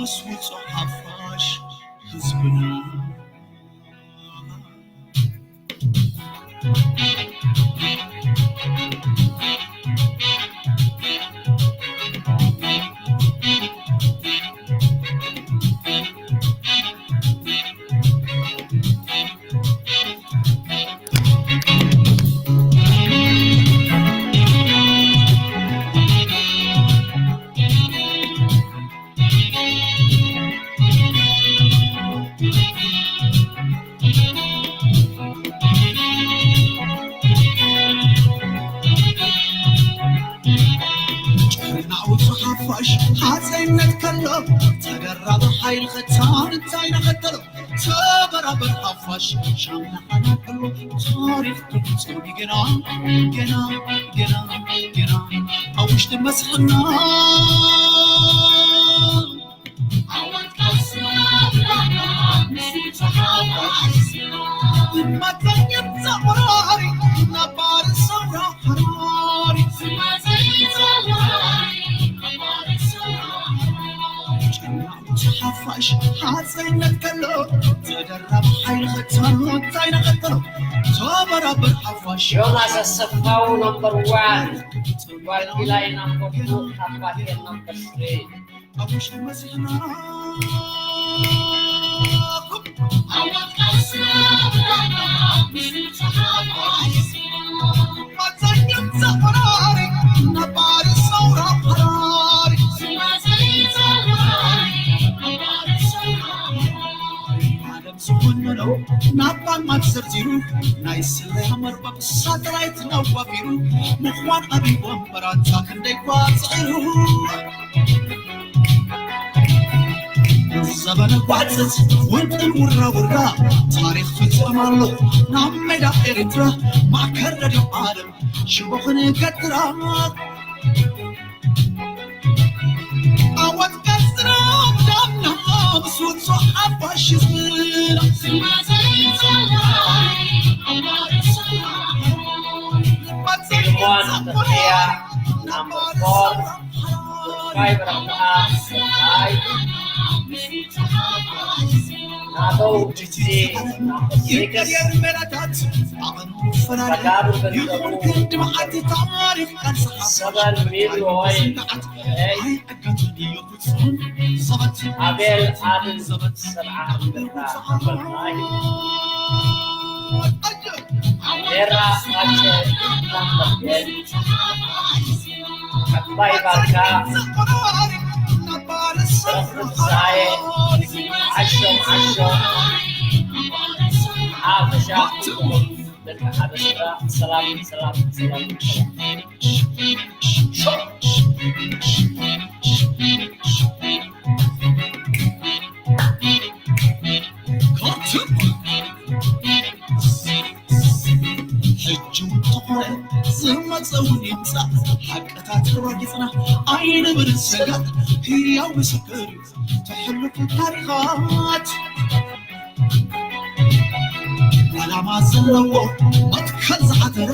ስውጹ ሓፋሽ ህዝብና። ጨርናውቱ ሓፋሽ ሃፀይነት ከሎ ተደራቢ ሓይሊ ኸታን እንታይ ነኸተሎ ተበራበር ሓፋሽ ሻምናኻና ከሎ ታሪኽ ትፍፅም ገና ገና ገና ገና ኣብ ውሽጢ መስሕና ሓፋሽ ሓፀይነት ከሎ ተደራቢ ሓይሊ ኸታን እንታይ ነኸተሎ ተበራበር ሓፋሽ ዮናስ ኣሰፋው ነምበር ዋን፣ ጓል ኪላይ ነምበር ቱ፣ ሓፋሽ ነምበር ስሪ። ዝኮነነው ናብ ባንማት ዘርዚሩ ናይ ስለያ መርበብ ሳተላይት ነዋፊሩ ምኳን ኣቢቦም በራታ ክንደይ ኳ ፅዒሩ ዘበነ ጓዕፅት ውጥን ውራ ውራ ታሪኽ ፍፀም ኣሎ ናብ ሜዳ ኤርትራ ማእከል ረድዮ ዓለም ሽቦ ክንገትራ ኣወት ቀስራ ዳምና ምስ ውጹ ሓፋሽ ዝብላ ፊልሞን ተኽያ ናምቦ ፋይ በረኽትኣ ናይ ናተው ጊዜ ናምቦ ሴክስ መጋብር ገንዘቡ ሰበን ሚሊ ሆይ ኣቤል ኣድን ሰብዓ ኣንበታ ኣንበታ ሜራ ኣጨ ናምበርጌድ ዓባይ ባርካ ረኽብ ሳየ ዓሾም ዓሾም ሓፈሻ ኩልኩም ደቂ ሓደ ስድራ ሰላም ሰላም ሰላም። ሕጂ እውን ተኾነ ዝመፀ እውን ይምፃእ ሓቅታት ረጋጊፅና ኣይንብልን ስጋእ ህያው ምስክር እዩ ተሕልፉ ታሪኻት ዓላማ ዘለዎ መትከል ዝሓተረ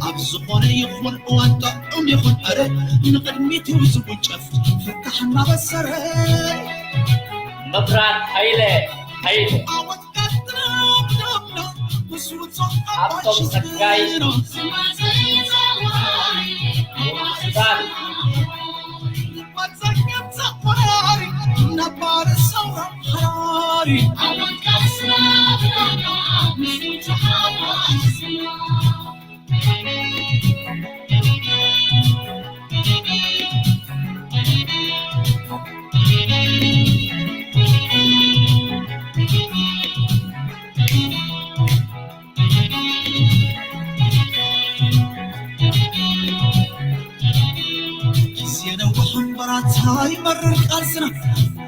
ኣብ ዝኾነ ይኹን እዋን ጥዑም ይኹን ዕረ ንቕድሚት እዩ ዝውንጨፍ ፍታሕ እናበሰረ መብራት ሃይለ ሃይለ ዓወት ቀጥና ምስ ውፅኦ ሓፍቶም ጸጋይ ሱዳን ግዜ ነዊሕ እምበራታ ይመርር ቃልስና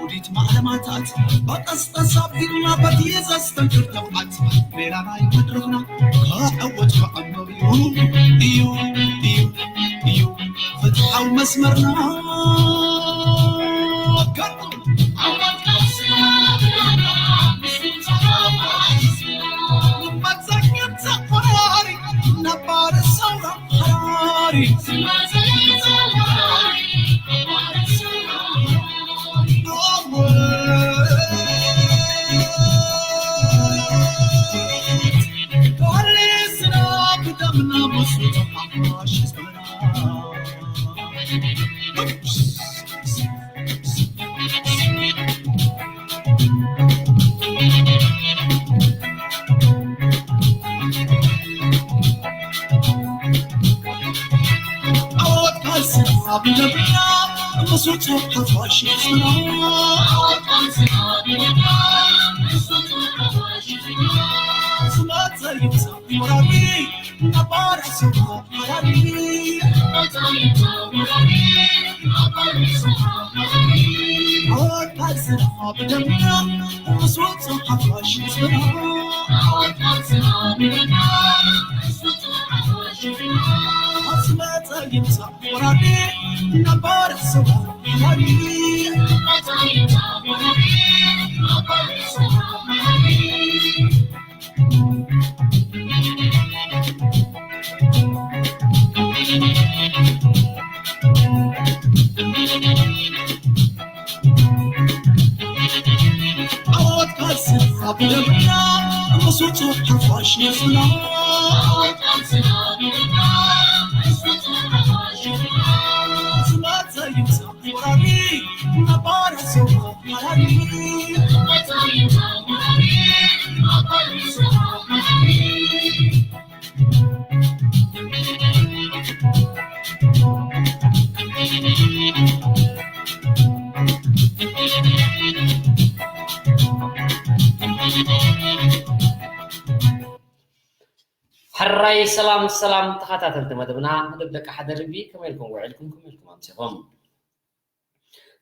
ውዲት ማዕለማታት በቀስቀስ ኣቢልና በቲ ዘስተንክር ተብዓት ሜዳ ናይ መድረኽና ክዕወት ክዕመር እዩ እዩ እዩ እዩ ፍትሓዊ መስመርና ሕራይ ሰላም ሰላም ተኸታተልቲ መደብና፣ መደብ ደቂ ሓደ ልቢ፣ ከመይ ኢልኩም ውዒልኩም፣ ከመይ ኢልኩም ኣምሲኹም?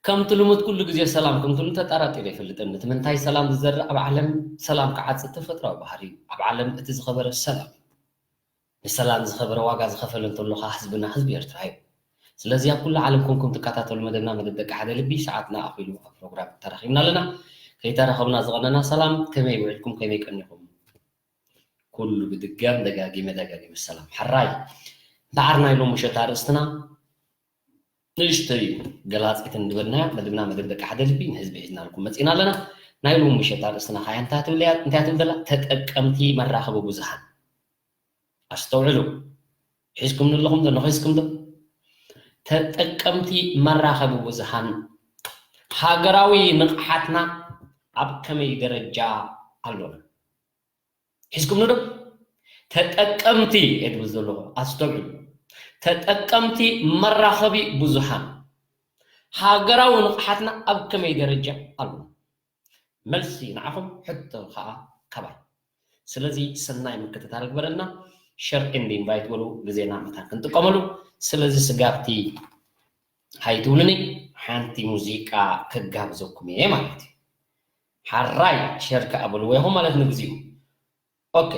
ከምቲ ልሙድ ኩሉ ግዜ ሰላም ከም ትብሉ ተጠራጢረ ኣይፈልጥን። እቲ ምንታይ ሰላም ዝዘርእ ኣብ ዓለም ሰላም ክዓጽድ ተፈጥሮኣዊ ባህሪ እዩ። ኣብ ዓለም እቲ ዝኸበረ ሰላም እዩ። ንሰላም ዝኸበረ ዋጋ ዝኸፈለ እንተሎ ኸኣ ህዝብና ህዝቢ ኤርትራ እዩ። ስለዚ ኣብ ኩሉ ዓለም ኮንኩም ትከታተሉ መደብና መደብ ደቂ ሓደ ልቢ ሰዓትና ኣኺሉ ኣብ ፕሮግራም ተራኺብና ኣለና። ከይተራኸብና ዝቐነና ሰላም፣ ከመይ ውዒልኩም፣ ከመይ ቀኒኹም? ኩሉ ብድጋም ደጋጊመ ደጋጊመ ሰላም። ሕራይ፣ እምበኣር ናይ ሎሚ ምሸት ኣርእስትና ንእሽተይ ገላጺት እንድበልና መደብና መደብ ደቂ ሓደ ልቢ ንህዝቢ ሒዝናልኩም መጺና ኣለና። ናይ ሎሚ ምሸት ኣርእስትና ኸኣ እንታይ ትብል እያ? እንታይ ትብል ዘላ? ተጠቀምቲ መራኸቢ ብዙሃን። ኣስተውዕሉ። ሒዝኩም ኣለኹም ዶ? ንኺስኩም ዶ? ተጠቀምቲ መራኸቢ ብዙሃን ሃገራዊ ንቕሓትና ኣብ ከመይ ደረጃ ኣሎና? ሒዝኩም ዶ? ተጠቀምቲ እየ ዝብል ዘለኹ። ኣስተውዕሉ። ተጠቀምቲ መራኸቢ ብዙሃን ሃገራዊ ንቕሓትና ኣብ ከመይ ደረጃ ኣሎ? መልሲ ንዓኹም፣ ሕቶ ኸኣ ካባይ። ስለዚ ሰናይ ምክትታል ግበረልና። ሸር ኤንድ ኢንቫይት በሉ፣ ግዜና መታን ክንጥቀመሉ። ስለዚ ስጋብቲ ሃይትብሉኒ፣ ሓንቲ ሙዚቃ ክጋብዘኩም እየ ማለት እዩ። ሓራይ ሸር ከኣ በልዎ ኢኹም ማለት ንግዚኡ። ኦኬ።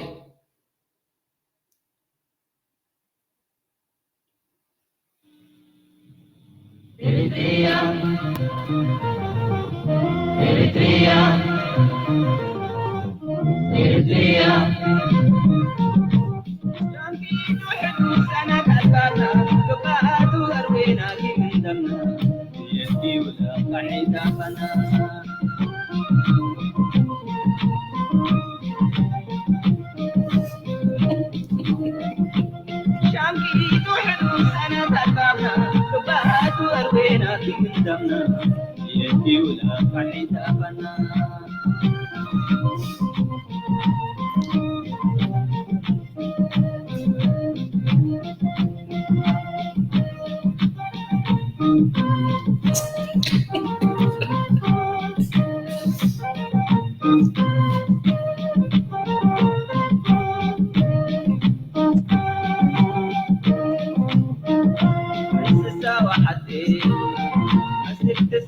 ኤሪትሪያ፣ ኤሪትሪያ፣ ኤሪትሪያ።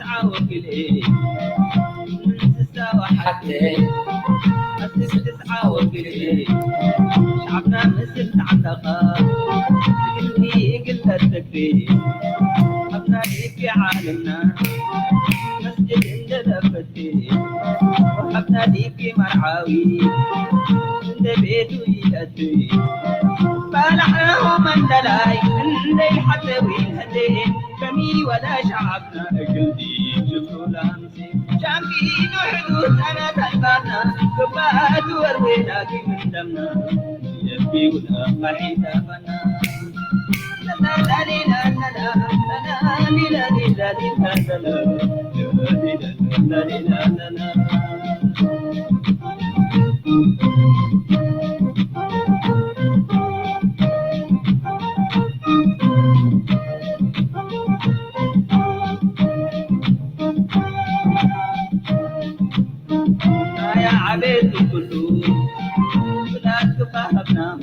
ዓወት ግዜ፣ ዓስብ ትስዓ ወግሪ፣ ሻዕብና ምስል ተዓንቀቐ፣ ክንዲ ይግለጽ ፍቅሪ፣ ኣብና ዲኪ ዓለምና፣ መስጊድ እንደ ደፈቲ፣ ወሃብና ዲኪ መርዓዊ፣ እንደ ቤቱ ይእቲ፣ ባላዕናሁ መንደላይ፣ እንደ ይሓተዊ ህዴ፣ ከሚ ወላ ሻዕብና እግልዲ ሽቱላም ሻምኪ ዱሕዱ ሰነተልባና፣ ክባቱ ወርዌና ኪምንደምና፣ ኣያ ዓቤት ኩሉ ብላት ክባሃብናሁ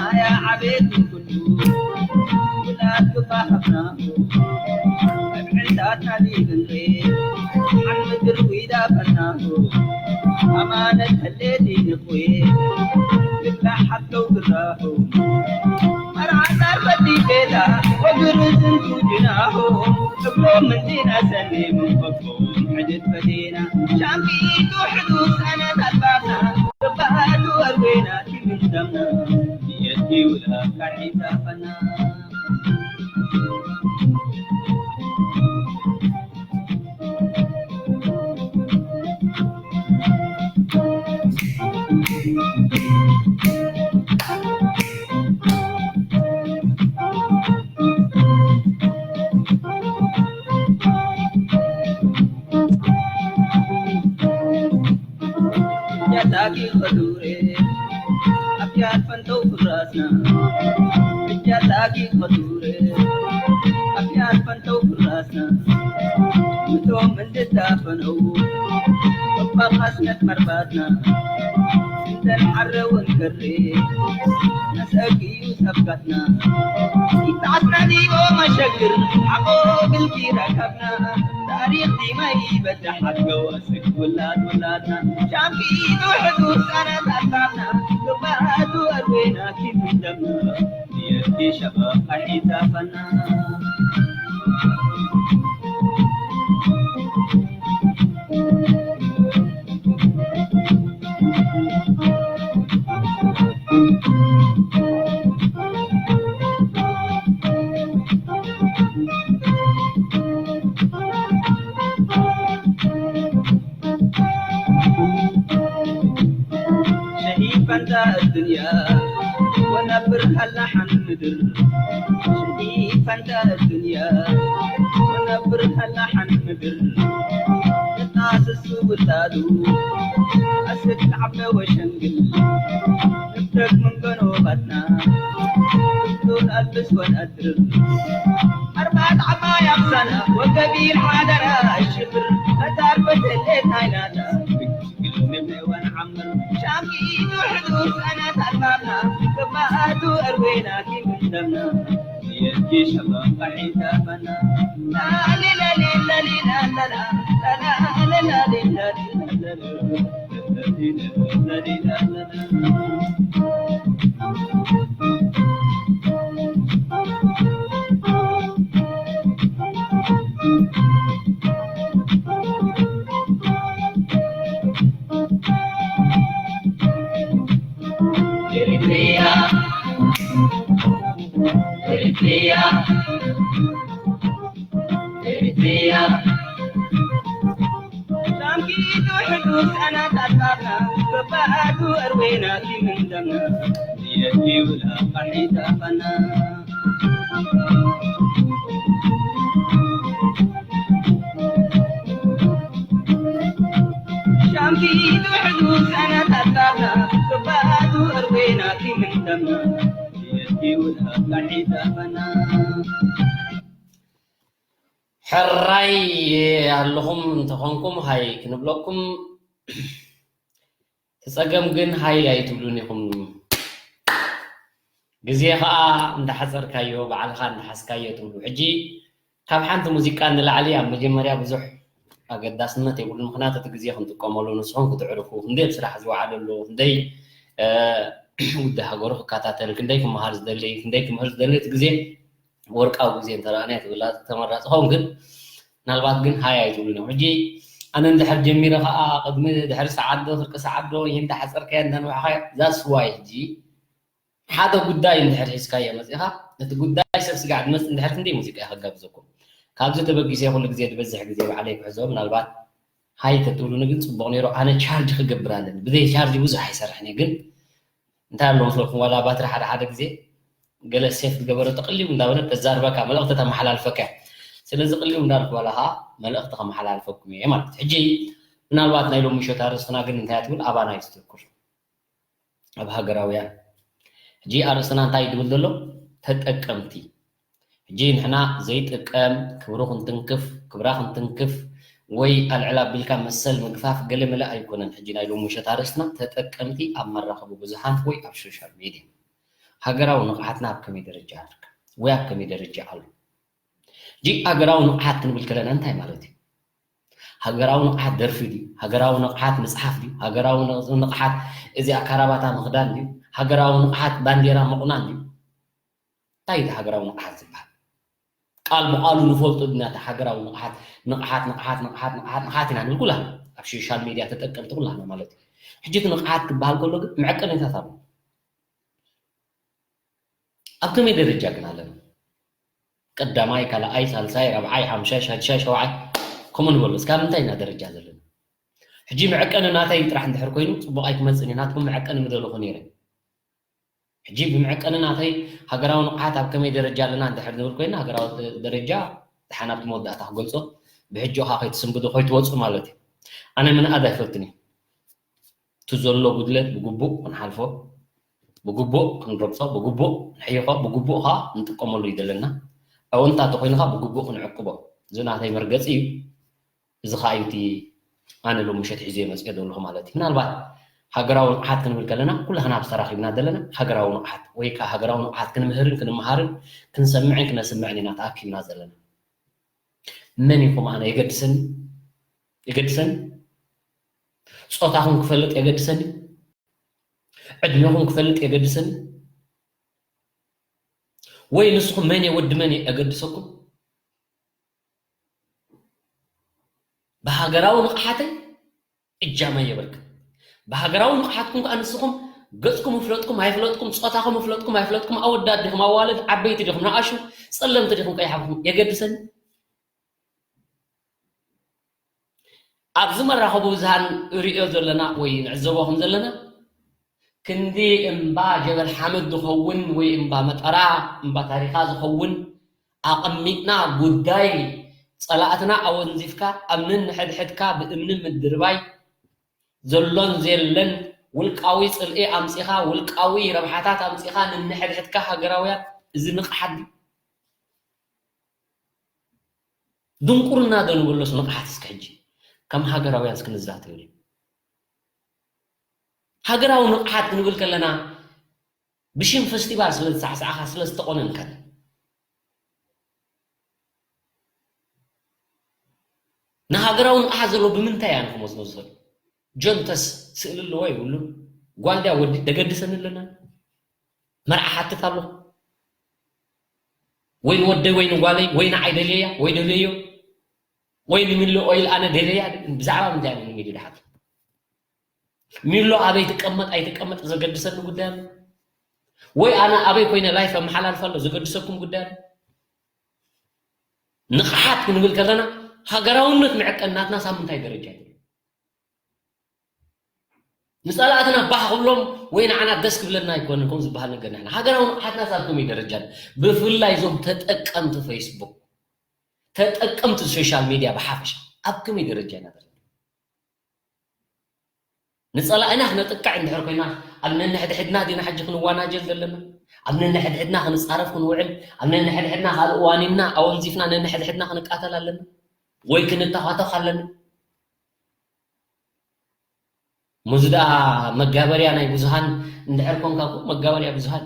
ኣያ ዓቤት ኩሉ ብላት ክባሃብናሁ ዕንታትና ዲግንሬ ሓን ምድር ዊዳ ፈናሁ ኣማነት ተሌቲ ንኩዌ ግዳ ሓተው ግራሁ ኣርዓሳር በዲቤላ ወግርዝን ኩጅናሁ እብሎ ምንዲና ሰኔ ምንፈኮ ሕድት በዴና ሻምፒቱ ሕዱስ ኣነት ኣልባብና ክባሃሉ ኣርዌና ኪምንተምና የቲ ውላ ካሒታ ፈና ያታጊ ኸዱሬ ኣፍያት ፈንተው ፍራስና ያታጊ ኸዱሬ ኣፍያት ፈንተው ፍራስና ምቶም እንድታፈነው እባ ኻስነት መርባትና እንተን ሓረውን ክሬ ነሰግዩ ሰብጋትና ይብዓትና ዲቦ መሸግር ሓቆ ግልኪ ረከብና ታሪኽ ዲመይ በዳሓት ገወስክ ውላድ ውላድና ሻምኪ ዱሕዱ ሰነት ኣልባብና ግባቱ ኣርዌና ኪምንደምና የቲ ሸባብ ኣሒታፈና شهيد فانت الدنيا ونبر هلا حنمدر شهيد فانت الدنيا ونبر هلا حنمدر نتاسس ولادو أسد عبد وشنقل نبتك من بنوبتنا نبتك ألبس ونأدرب أربعة عباية بسنة وقبيل حاضر الشبر أتعرف تليت عيناتا نبني ونعمر شامكي وحدو سنة أربعنا كباتو أروينا كي من دمنا يبكي شباب قحيتا فنا لا لا لا لا لا لا لا لا لا لا لا لا لا Eritrea, Eritrea, Eritrea. ሻምኪቱ ሕዱስ ኣናታታና በባኣቱ ኣርዌና ኪምንደምና የኪውላ ቃሒታፈና ሻምኪቱ ሕዱስ ኣናታታና በባኣቱ ኣርዌና ኪምንደምና የኪውላ ቃሒታፈና ሕራይ ኣለኹም እንተኾንኩም ሃይ ክንብለኩም፣ እቲ ጸገም ግን ሃይ ኣይትብሉን ኢኹም። ግዜ ኸኣ እንዳሓጸርካዮ ባዕልኻ እንዳሓዝካዮ ትብሉ። ሕጂ ካብ ሓንቲ ሙዚቃ ንላዕሊ ኣብ መጀመርያ ብዙሕ ኣገዳስነት የብሉን። ምኽንያቱ እቲ ግዜ ክንጥቀመሉ ንስኹም ክትዕርፉ፣ ክንደይ ኣብ ስራሕ ዝወዓለ ኣሎ፣ ክንደይ ጉዳይ ሃገሩ ክከታተል፣ ክንደይ ክመሃር ዝደሊ፣ ክንደይ ክምህር ዝደሊ እቲ ግዜ ወርቃዊ ግዜ እንተረኣናዮ ተመራፂ ኸውን ግን ምናልባት ግን ሃይ ኣይትብሉን እዮም። ሕጂ ኣነ እንድሕር ጀሚረ ከዓ ቅድሚ ድሕሪ ሰዓት ዶ ፍርቂ ሰዓት ዶ ይህን ተሓፀርካዮ እንዳንውሓኻዮ that's why ሕጂ ሓደ ጉዳይ እንድሕር ሒዝካዮ መፂኻ እቲ ጉዳይ ሰብ ስጋዕ ድመፅ እንድሕር ክንደይ ሙዚቃ ከጋብዘኩም ካብዚ ተበጊሰ ኩሉ ግዜ ዝበዝሕ ግዜ ባዕለይ ክሕዞ ምናልባት ሃይ ተትብሉኒ ግን ፅቡቕ ነይሩ ኣነ ቻርጅ ክገብር ኣለኒ ብዘይ ቻርጅ ብዙሕ ኣይሰርሕን እየ ግን እንታይ ኣሎ መስለኩም? ዋላ ባትሪ ሓደ ሓደ ግዜ ገለ ሴፍ ዝገበረ ተቕሊቡ እንዳበለ ተዛርበካ፣ መልእኽቲ ተመሓላልፈካ። ስለዚ ቅሊቡ እንዳልኩ ዋላ ከዓ መልእኽቲ ከመሓላልፈኩም እየ ማለት እዩ። ሕጂ ምናልባት ናይ ሎሚ ምሸት ኣርእስትና ግን እንታይ ትብል? ኣባና እዩ ዝትኩር፣ ኣብ ሃገራውያን። ሕጂ ኣርእስትና እንታይ ድብል ዘሎ? ተጠቀምቲ። ሕጂ ንሕና ዘይጥቀም ክብሩ ክንትንክፍ፣ ክብራ ክንትንክፍ ወይ ኣልዕል ኣቢልካ መሰል ምግፋፍ ገለ መለ ኣይኮነን። ሕጂ ናይ ሎሚ ምሸት ኣርእስትና ተጠቀምቲ ኣብ መራኸቢ ብዙሃን ወይ ኣብ ሶሻል ሜድያ። ሃገራዊ ንቕሓትና ኣብ ከመይ ደረጃ ይርከብ ወይ ኣብ ከመይ ደረጃ ኣሎ? ሕጂ ሃገራዊ ንቕሓት ክንብል ከለና እንታይ ማለት እዩ? ሃገራዊ ንቕሓት ደርፊ ድዩ? ሃገራዊ ንቕሓት ምጽሓፍ ድዩ? ሃገራዊ ንቕ-፣ ንቕሓት እዚኣ ካራባታ ምኽዳን ድዩ? ሃገራዊ ንቕሓት ባንዴራ ምቑናን ድዩ? እንታይ እዩ ሃገራዊ ንቕሓት ዝበሃል? ቃል ብቓሉ ንፈልጦ ድና? እቲ ሃገራዊ ንቕሓት፣ ንቕሓት፣ ንቕሓት፣ ንቕሓት፣ ንቕሓት፣ ንቕሓት ኢና ንብል ኩላና። ኣብ ሶሻል ሜድያ ተጠቀምቲ ኩላና ማለት እዩ። ሕጂ እቲ ንቕሓት ክበሃል ከሎ ግን መዐቀኒታት ኣለዎ። ኣብ ከመይ ደረጃ ግን ኣለና? ቀዳማይ፣ ካልኣይ፣ ሳልሳይ፣ ራብዓይ፣ ሓምሻይ፣ ሻድሻይ፣ ሸውዓይ፣ ከምኡ ንበሎ። እስካብ ምንታይ ኢና ደረጃ ዘለና? ሕጂ መዐቀኒ ናተይ ጥራሕ እንድሕር ኮይኑ፣ ጽቡቕ ኣይክመጽእን እዩ። ናትኩም መዐቀኒ ምደለኹ ነይረ። ሕጂ ብመዐቀኒ ናተይ ሃገራዊ ንቕሓት ኣብ ከመይ ደረጃ ኣለና እንድሕር ንብል ኮይና፣ ሃገራዊ ደ-፣ ደረጃ ደሓን ኣብቲ መወዳእታ ክገልጾ፣ ብሕጂ ኸኣ ከይትስንብዱ፣ ከይትወጹ ማለት እዩ። ኣነ ምንኣድ ኣይፈቱን እየ። እቲ ዘሎ ጉድለት ብግቡእ ክንሓልፎ፣ ብግቡእ ክንረግጾ፣ ብግቡእ ንሕይኾ፣ ብግቡእ ኸኣ ንጥቀመሉ እዩ ዘለና። ኣወንታ እንተኾይኑ ኸኣ ብግቡእ ክንዕቅቦ። እዚ ናተይ መርገጺ እዩ። እዚ ኸኣ እዩ እቲ ኣነ ሎሚ ምሸት ሒዘዮ መጺኤ ዘለኹ ማለት እዩ። ምናልባት ሃገራዊ ንቕሓት ክንብል ከለና፣ ኩላህና ኣብዚ ተራኺብና ዘለና ሃገራዊ ንቕሓት ወይ ከኣ ሃገራዊ ንቕሓት ክንምህርን ክንመሃርን ክንሰምዕን ክነስምዕን ኢና ተኣኪብና ዘለና። መን ኢኹም ኣነ የገድሰኒ? የገድሰኒ? ጾታኹም ክፈልጥ የገድሰኒ? ዕድሜኹም ክፈልጥ የገድሰኒ? ወይ ንስኹም መን እየ ወዲ መን እየ የገድሰኩም? ብሃገራዊ ንቕሓተይ እጃመይ የበርክት። ብሃገራዊ ንቕሓትኩም ከኣ ንስኹም ገጽኩም ይፍለጥኩም ኣይፍለጥኩም፣ ጾታኹም ይፍለጥኩም ኣይፍለጥኩም፣ ኣወዳት ዲኹም ኣዋልድ፣ ዓበይቲ ዲኹም ንኣሹ፣ ጸለምቲ ዲኹም ቀያሕቲ ዲኹም የገድሰኒ? ኣብዚ መራኸቢ ብዙሃን ንሪኦ ዘለና ወይ ንዕዘቦ ከም ዘለና፣ ክንዲ እምባ ጀበል ሓመድ ዝኸውን ወይ እምባ መጠራ፣ እምባ ታሪኻ ዝኸውን ኣቐሚጥና ጉዳይ ጸላእትና ኣወንዚፍካ ኣብ ነንሕድሕድካ ብእምኒ ምድርባይ፣ ዘሎን ዘየለን ውልቃዊ ጽልኢ ኣምጺኻ፣ ውልቃዊ ረብሓታት ኣምጺኻ፣ ነንሕድሕድካ ሃገራውያን፣ እዚ ንቕሓት ድዩ? ድንቁርና ዶ ንብሎስ ንቕሓት? እስኪ ሕጂ ከም ሃገራውያን እስኪ ንዛተየሉ። ሃገራዊ ንቕሓት ክንብል ከለና ብሽም ፈስቲቫል ስለ ዝሳዕሳዕካ፣ ስለ ዝተቖነንካን። ንሃገራዊ ንቕሓት ዘሎ ብምንታይ እያ ንክመስሎ ዝኽእል? ጆንተስ ስእሊ ኣለዎ የብሉን። ጓል ድያ ወዲ ደገድሰኒ ኣለና። መርዓ ሓትት ኣሎ። ወይ ንወደይ ወይ ንጓለይ ወይ ንዓይ ደልየያ ወይ ደልየዮ ወይ ንሚሎ ኦይል ኣነ ደልየያ። ብዛዕባ ምንታይ እያ ንሚሎ ድሓት? ሚሎ ኣበይ ትቀመጥ ኣይትቀመጥ ዘገድሰኒ ጉዳይ ኣሎ? ወይ ኣነ ኣበይ ኮይነ ላይፍ ኣመሓላልፍ ኣሎ ዘገድሰኩም ጉዳይ ኣሎ? ንቕሓት ክንብል ከለና ሃገራውነት መዐቀኒ ናትና ሳብ ምንታይ ደረጃ እዩ? ንጸላእትና ባህ ክብሎም ወይ ንዓና ደስ ክብለና ኣይኮነን ከምኡ ዝበሃል ነገር። ንሕና ሃገራዊ ንቕሓትና ሳብ ከመይ ደረጃ ኣሎ? ብፍላይ እዞም ተጠቀምቲ ፌስቡክ፣ ተጠቀምቲ ሶሻል ሜድያ ብሓፈሻ ኣብ ከመይ ደረጃ ኢና ዘለና? ንጸላእና ክነጥቅዕ እንድሕር ኮይና፣ ኣብ ነንሕድሕድና ዲና ሕጂ ክንዋናጀል ዘለና? ኣብ ነንሕድሕድና ክንጻረፍ ክንውዕል? ኣብ ነንሕድሕድና ካልእ ዋኒንና ኣወንዚፍና ነንሕድሕድና ክንቃተል ኣለና? ወይ ክንተኻተኽ ኣለና? ሙዚ ደኣ መጋበርያ ናይ ብዙሃን እንድሕር ኮንካ እኮ መጋበርያ ብዙሃን።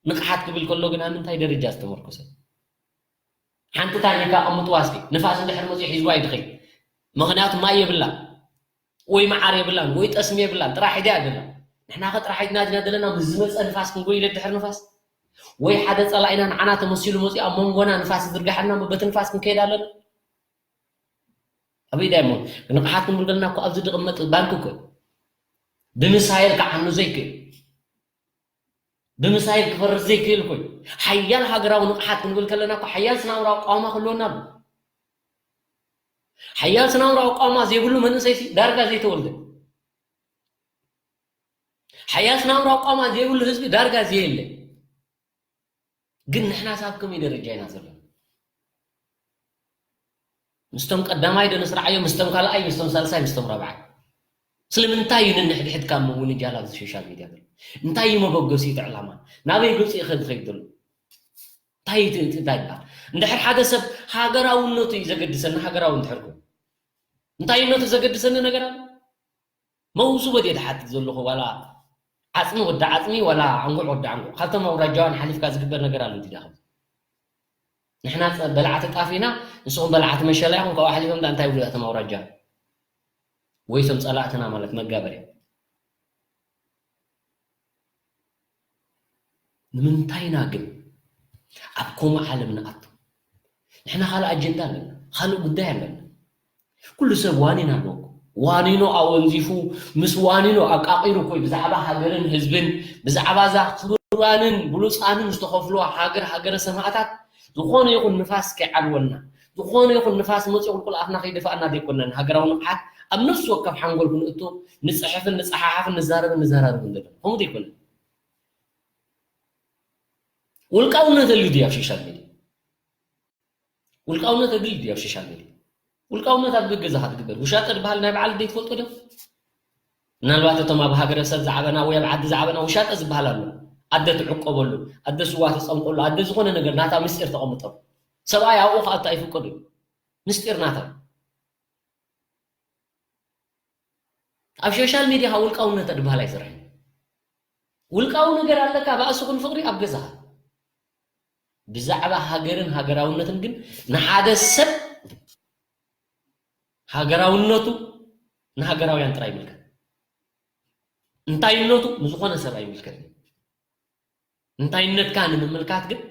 ንቕሓት ክብል ከሎ ግን ኣብ ምንታይ ደረጃ ዝተመርኮሰ? ሓንቲ ታኒካ ኣቐምጥዋ እስኪ። ንፋስ እንድሕር መጺኡ ሒዝዋ ይድኸይ። ምኽንያቱ ማይ የብላን፣ ወይ መዓር የብላን፣ ወይ ጠስሚ የብላን። ጥራሕ ኢዳ እያ ደላ። ንሕና ኸ ጥራሕ ኢድና ዲና ደለና ምስ ዝመጸ ንፋስ ክንጎይለ ድሕር ንፋስ? ወይ ሓደ ጸላኢና ንዓና ተመሲሉ መጺኡ ኣብ መንጎና ንፋስ ዝዝርግሓልና በቲ ንፋስ ክንከይድ ኣለና? ኣበይ ዳይሞን ንቕሓት ክንብል ከለና እኮ ኣብዚ ዝቕመጥ ባንክ እኮ እዩ። ብሚሳይል ክዓኑ ዘይክእል፣ ብሚሳይል ክፈርስ ዘይክእል እኮ እዩ። ሓያል ሃገራዊ ንቕሓት ክንብል ከለና እኮ ሓያል ስናውራዊ ቃውማ ክህልወና ኣሎ። ሓያል ስናውራዊ ቃውማ ዘይብሉ መንእሰይሲ ዳርጋ ዘይተወልደ። ሓያሽ ናብራ ኣቋማ ዘይብሉ ህዝቢ ዳርጋ ዘየለ። ግን ንሕና ሳብ ከመይ ደረጃ ኢና ዘለና? ምስቶም ቀዳማይ ዶ ንስርዓዮ፣ ምስቶም ካልኣይ፣ ምስቶም ሳልሳይ፣ ምስቶም ራብዓይ? ስለምንታይ እዩ ንንሕድሕድ ካብ ምውንጃል ኣብዚ ሶሻል ሚድያ ዘሎ? እንታይ እዩ መበገሲኡ እቲ ዕላማ? ናበይ ገጹ እዩ ዝኸይድ ዘሎ? እንታይ እቲ እቲ እንታይ ይበሃል? እንድሕር ሓደ ሰብ ሃገራውነቱ እዩ ዘገድሰኒ፣ ሃገራዊ እንድሕር ኮይኑ፣ እንታይነቱ ዘገድሰኒ ነገር ኣሎ? መውስቦ ድየ ዝሓትት ዘለኹ፣ ዋላ ዓጽሚ ወዲ ዓጽሚ፣ ዋላ ዓንጉዕ ወዲ ዓንጉዕ? ካብቶም ኣውራጃውያን ሓሊፍካ ዝግበር ነገር ኣሎ እንዲ ዳኸም? ንሕና ጸ-፣ በላዕቲ ጣፍ ኢና፣ ንስኹም በላዕቲ መሸላ ኢኹም፣ ካብኡ ሓሊፎም ዳ እንታይ ይብሉ እቶም ኣውራጃውያን? ወይ እቶም ጸላእትና ማለት መጋበርያ? ንምንታይ ኢና ግን ኣብ ከምኡ ዓለም ንኣቱ? ንሕና ካልእ ኣጀንዳ ኣለና፣ ካልእ ጉዳይ ኣለና። ኩሉ ሰብ ዋኒን ኣለዎ እኮ። ዋኒኑ ኣወንዚፉ፣ ምስ ዋኒኑ ኣቃቒሩ እኮ እዩ ብዛዕባ ሃገርን ህዝብን፣ ብዛዕባ እዛ ክቡራንን ብሉጻንን ዝተኸፍልዋ ሃገር፣ ሃገረ ሰማእታት ዝኾነ ይኹን ንፋስ ከይዓልወና፣ ዝኾነ ይኹን ንፋስ መፂኡ ቁልቁል ኣፍና ከይደፋእና ዘይኮንና፣ ንሃገራዊ ንቕሓት ኣብ ነፍሲ ወከፍ ሓንጎል ክንእቶ ንፅሕፍን ንፀሓሓፍን ንዛረብን ንዘራረብን ዘለና። ከምኡ ዘይኮነ? ውልቃውነት ኣድልዩ ድዩ ኣብ ሶሻል ሚድያ? ውልቃውነት ኣድልዩ ድዩ ኣብ ሶሻል ሚድያ? ውልቃውነት ኣብ ገዛኻ ትግበር። ውሻጠ ዝበሃል ናይ በዓል ኣደይ ትፈልጦ ዶ? ምናልባት እቶም ኣብ ሃገረሰብ ዝዓበና ወይ ኣብ ዓዲ ዝዓበና ውሻጠ ዝበሃል ኣሎ። ኣደ ትዕቆበሉ፣ ኣደ ስዋ ትጸምቀሉ፣ ኣደ ዝኾነ ነገር ናታ ምስጢር ተቐምጠሉ። ሰብኣይ ኣብኡ ክኣቱ ኣይፍቀዱ እዩ። ምስጢር ናታ። ኣብ ሶሻል ሚድያ ውልቃውነት ዝበሃል ኣይስራሕን። ውልቃዊ ነገር ኣለካ፣ ባእሲ ኩን ፍቕሪ ኣብ ገዛኻ። ብዛዕባ ሃገርን ሃገራውነትን ግን ንሓደ ሰብ ሃገራውነቱ ንሃገራውያን ጥራይ ይምልከት። እንታይነቱ ንዝኾነ ሰብ ኣይምልከትን። እንታይነትካ ንምምልካት ግን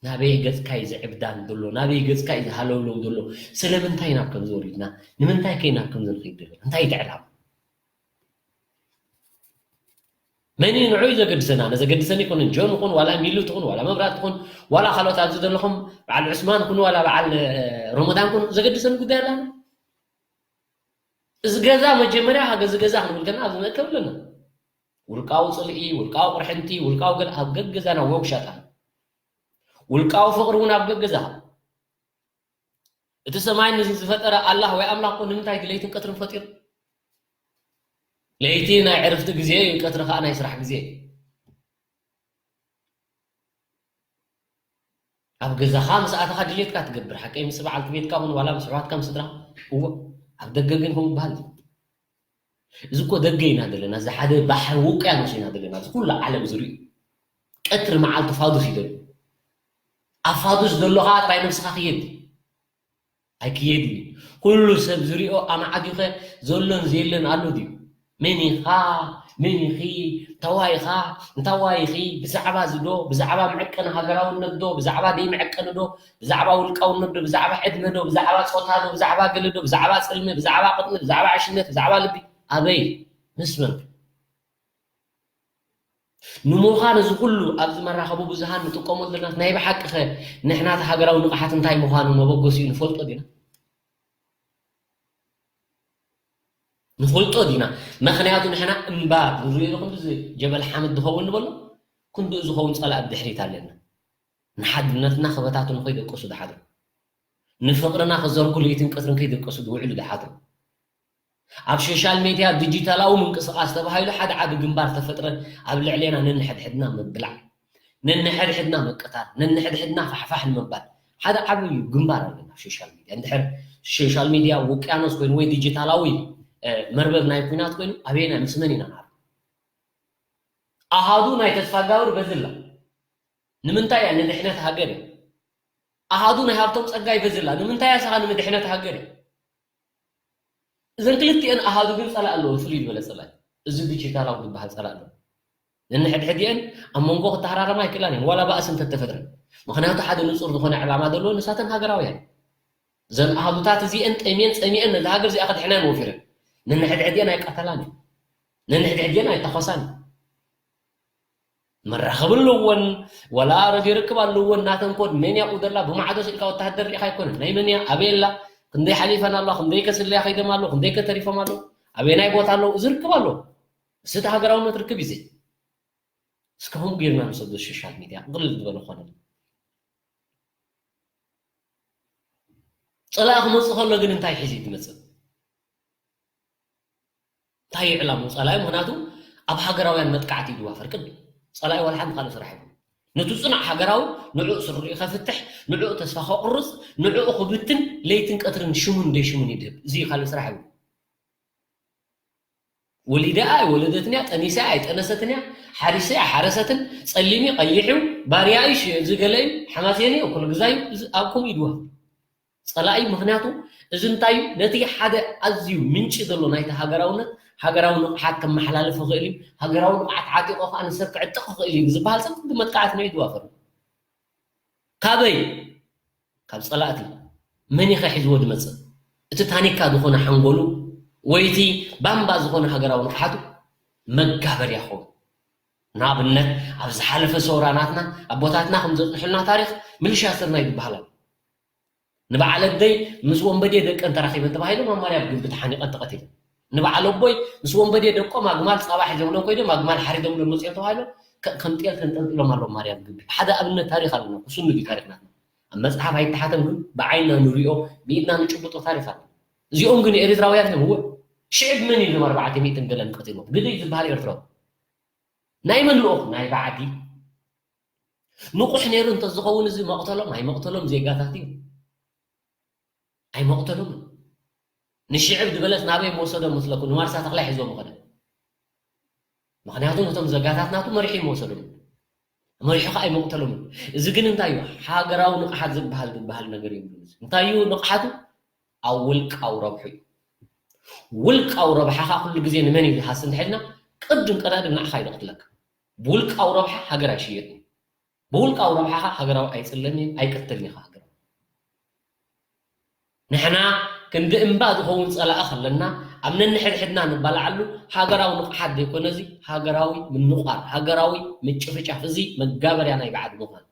ናበይ ገጽካ እዩ ዝዕብዳን ዘሎ፣ ናበይ ገጽካ እዩ ዝሃለውለው ዘሎ፣ ስለምንታይ ናብ ከምዚ ወሪድና፣ ንምንታይ ከ ናብ ከምዚ ንኸይድ ዘለና? እንታይ እዩ እቲ ዕላማ? መን እዩ ንዑ እዩ ዘገድሰና? ኣነ ዘገድሰኒ ኣይኮነን። ጆን ይኹን ዋላ ሚሉ ትኹን ዋላ መብራት ትኹን ዋላ ካልኦት ኣብዚ ዘለኹም በዓል ዑስማን ኩን ዋላ በዓል፣ እ፣ ሮመዳን ኩን ዘገድሰኒ ጉዳይ ኣላ። እዚ ገዛ መጀመርያ ሃገ-፣ እዚ ገዛ ክንብል ከለና ኣብዚ መእከብ ኣለና። ውልቃዊ ጽልኢ፣ ውልቃዊ ቅርሕንቲ፣ ውልቃዊ ገለ ኣብ ገገዛና ወጉሻጣ። ውልቃዊ ፍቕሪ እውን ኣብ ገገዛኻ። እቲ ሰማይ ንዚ ዝፈጠረ ኣላህ ወይ ኣምላኽ እኮ ንምንታይ እቲ ለይትን ቀትርን ፈጢሩ? ለይቲ ናይ ዕርፍቲ ግዜ እዩ፣ ቀትሪ ከኣ ናይ ስራሕ ግዜ እዩ። ኣብ ገዛኻ ምስ ኣተኻ ድሌትካ ትገብር፣ ሓቀይ? ምስ በዓልቲ ቤትካ ኹን ዋላ ምስ ኣሕዋትካ፣ ምስ ስድራኻ። እወ፣ ኣብ ደገ ግን ከምኡ ይበሃል። እዚ እኮ ደገ ኢና ዘለና፣ እዚ ሓደ ባሕሪ ውቅያኖስ ኢና ዘለና፣ እዚ ኩሉ ዓለም ዝርእዩ። ቀትሪ መዓልቲ ፋዱስ እዩ ዘሎ። ኣብ ፋዱስ ዘሎ ኸዓ ጥራይ ነብስኻ ክየድ። ኣይክየድን እዩ። ኩሉ ሰብ ዝሪኦ ኣማዕዲኸ ዘሎን ዘየለን ኣሎ ድዩ? መን ኢኻ? መን ኢኺ? እንታዋይ ኢኻ? እንታዋይ ኢኺ? ብዛዕባ እዚ ዶ? ብዛዕባ መዐቀኒ ሃገራውነት ዶ? ብዛዕባ ደይ መዐቀኒ ዶ? ብዛዕባ ውልቃውነት ዶ? ብዛዕባ ዕድመ ዶ? ብዛዕባ ጾታ ዶ? ብዛዕባ ገለ ዶ? ብዛዕባ ጽልሚ፣ ብዛዕባ ቅጥኒ፣ ብዛዕባ ዕሽነት፣ ብዛዕባ ልቢ? ኣበይ? ምስ መን? ንምዃን እዚ ኩሉ ኣብዚ መራኸቢ ብዙሃን ንጥቀመሉ ዘለና ናይ ብሓቂ ኸ ንሕና እቲ ሃገራዊ ንቕሓት እንታይ ምዃኑ መበገሲኡ ንፈልጦ ዲና? ንፈልጦ ዲና? ምኽንያቱ ንሕና እምባ ንሪኦ ክንዲ እዚ ጀበል ሓመድ ዝኸውን ንበሎ፣ ክንድኡ ዝኸውን ጸላኢ ብድሕሪት ኣለና። ንሓድነትና ክበታትኑ ከይደቀሱ ዝሓድሩ፣ ንፍቕርና ክዘርጉ ለይትን ቀትርን ከይደቀሱ ዝውዕሉ ዝሓድሩ፣ ኣብ ሶሻል ሜድያ ዲጂታላዊ ምንቅስቓስ ተባሂሉ ሓደ ዓቢ ግንባር ተፈጥረ፣ ኣብ ልዕሌና ነንሕድሕድና ምብላዕ፣ ነንሕድሕድና ምቅታል፣ ነንሕድሕድና ፋሕፋሕ ንምባል ሓደ ዓቢ ግንባር ኣለና ኣብ ሶሻል ሜድያ። እንድሕር ሶሻል ሜድያ ውቅያኖስ ኮይኑ ወይ ዲጂታላዊ፣ እ፣ መርበብ ናይ ኲናት ኮይኑ ኣበየናይ ምስ መን ኢና ንዓርፍ? ኣሃዱ ናይ ተስፋጋብር በዝላ። ንምንታይ እያ ንድሕነት ሃገር እያ? ኣሃዱ ናይ ሃብቶም ጸጋይ በዝላ። ንምንታይ እያ ስኻ ንምድሕነት ሃገር እያ? እዘን ክልቲኤን ኣሃዱ ግን ጸላኢ ኣለወን፣ ፍልይ ዝበለ ጸላኢ። እዚ ዲጂታላዊ ዝበሃል ጸላኢ ኣለወን። ነንሕድሕዲኤን ኣብ መንጎ ክተሃራረማ ኣይክእላን እየን፣ ዋላ ባእሲ እንተተፈጥረ። ምኽንያቱ ሓደ ንጹር ዝኾነ ዕላማ ዘለወን ንሳተን ሃገራውያን። እዘን ኣሃዱታት እዚኤን ጠምየን ጸሚኤን ነዛ ሃገር እዚኣ ከድሕና እየን ወፊረን። ነንሕድሕዲኤን ኣይቃተላን እየን። ነንሕድሕዲኤን ኣይተኾሳን እየን። መራኸቢ ኣለወን፣ ዋላ ረድዮ ርክብ ኣለወን፣ ናተን ኮድ መን ያኡ ዘላ ብማዕዶ ስኢልካ ወታሃደር ርኢኻ ኣይኮነን። ናይ መን እያ? ኣበይ ኣላ? ክንደይ ሓሊፈን ኣለዋ? ክንደይ ከስለያ ከይደም ኣለዉ? ክንደይ ከተሪፎም ኣለዉ? ኣበየናይ ቦታ ኣለዉ? እዚ ርክብ ኣለዎ። ስቲ ሃገራውነት ርክብ ይዘ እስከ ከምኡ ጌርና ንሰዶ ሶሻል ሚድያ ቅልል ዝበለ ኮነ። ጸላኢ ክመጽእ ከሎ ግን እንታይ ሒዙ እዩ ዝመጽእ? እንታይ እዩ ዕላምኡ ጸላኢ? ምኽንያቱ ኣብ ሃገራውያን መጥቃዕቲ እዩ ዝዋፈር። ቅድም ጸላኢ ዋላ ሓንቲ ካልእ ስራሕ የብሉን። ነቲ ጽኑዕ ሃገራዊ ንዕኡ ስርኡ ከፍትሕ፣ ንዕኡ ተስፋ ከቑርጽ፣ ንዕኡ ክብትን ለይትን ቀትርን ሽሙን ደይሽሙን ይድህብ። እዚ እዩ ካልእ ስራሕ የብሉን። ወሊዳ ኣይወለደትን እያ፣ ጠኒሳ ኣይጠነሰትን እያ፣ ሓሪሰ ኣይሓረሰትን፣ ጸሊም እዩ ቀይሕ እዩ፣ ባርያ እዩ ሽ- እዚ ገለ እዩ፣ ሓማሴን እዩ እኩል ግዛይ እዩ፣ እዚ ኣብ ከምኡ ይድዋ ጸላኢ። ምኽንያቱ እዚ እንታይ እዩ? ነቲ ሓደ ኣዝዩ ምንጪ ዘሎ ናይቲ ሃገራውነት፣ ሃገራዊ ንቕሓት ከመሓላልፍ ይኽእል እዩ፣ ሃገራዊ ንቕሓት ዓጢቑ ከኣ ንሰብ ክዕጥቕ ይኽእል እዩ ዝበሃል ሰብ ቅድም መጥቃዕቲ ንዕኡ ይዋፈር። ካበይ? ካብ ጸላእቲ። መን ኢኸ ሒዝዎ ዝመጽእ? እቲ ታኒካ ዝኾነ ሓንጎሉ ወይ እቲ ባምባ ዝኾነ ሃገራዊ ንቕሓቱ መጋበርያ ክኸውን። ንኣብነት ኣብ ዝሓለፈ ሰውራ ናትና ኣቦታትና ከም ዘጽንሑልና ታሪኽ ምልሻ ስርናይ ዝበሃል ኣሎ። ንበዓል ኣደይ ምስ ወንበዴ ደቀን ተራኺበን ተባሂሎም ኣብ ማርያም ግንቢ ተሓኒቐን ተቐቲለን። ንበዓል ኣቦይ ምስ ወንበዴ ደቆም ኣግማል ጻባ ሒዞምሎም ኮይዶም ኣግማል ሓሪዶምሎም መጺኦም ተባሂሎም ከ- ከም ጤል ተንጠልጢሎም ኣለዉ ማርያም ግንቢ። ሓደ ኣብነት ታሪኽ ኣለና። ክስኑ እዩ ታሪኽ ናትና። ኣብ መጽሓፍ ኣይተሓተም ግን ብዓይንና ንሪኦ ብኢድና ንጭብጦ ታሪኽ ኣሎ። እዚኦም ግን ኤርትራውያን እዮም። እወ ሽዕብ መን እዩ ዞም ኣርባዕተ ሚእትን ገለን ቀቲልዎም? ግደይ ዝበሃል ኤርትራዊ ናይ መን ልኡኽ? ናይ ባዕዲ ንቑሕ ነይሩ እንተዝኸውን እዚ መቕተሎም ኣይመቕተሎም ዜጋታት እዩ። ኣይመቕተሎምን። ንሽዕብ ዝበለስ ናበይ መወሰዶ መስለኩ? ንማርሳ ተኽላይ ሒዞም ኸደ። ምኽንያቱ ነቶም ዘጋታት ናቱ መሪሑ ይመወሰዶም። መሪሑ ኸዓ ኣይመቕተሎምን። እዚ ግን እንታይ እዩ? ሃገራዊ ንቕሓት ዝበሃል ዝበሃል ነገር የብሉን። እዚ እንታይ እዩ ንቕሓቱ? ኣብ ውልቃዊ ረብሑ እዩ። ውልቃዊ ረብሓኻ ኩሉ ግዜ ንመን እዩ ዝሃሲ እንተሒድና ቅድም ቀዳድም ንዓኻ እዩ ዘቕትለካ። ብውልቃዊ ረብሓ ሃገር ኣይሽየጥን። ብውልቃዊ ረብሓኻ ሃገራዊ ኣይጽለኒ ኣይቀትልን ኢኻ ሃገራዊ። ንሕና ክንዲ እምባ ዝኸውን ጸላኢ ከለና ኣብ ነንሕድሕድና ንባላዓሉ ሃገራዊ ንቕሓት ዘይኮነ እዚ ሃገራዊ ምንቋር፣ ሃገራዊ ምጭፍጫፍ፣ እዚ መጋበርያ ናይ ባዕዲ ምዃን።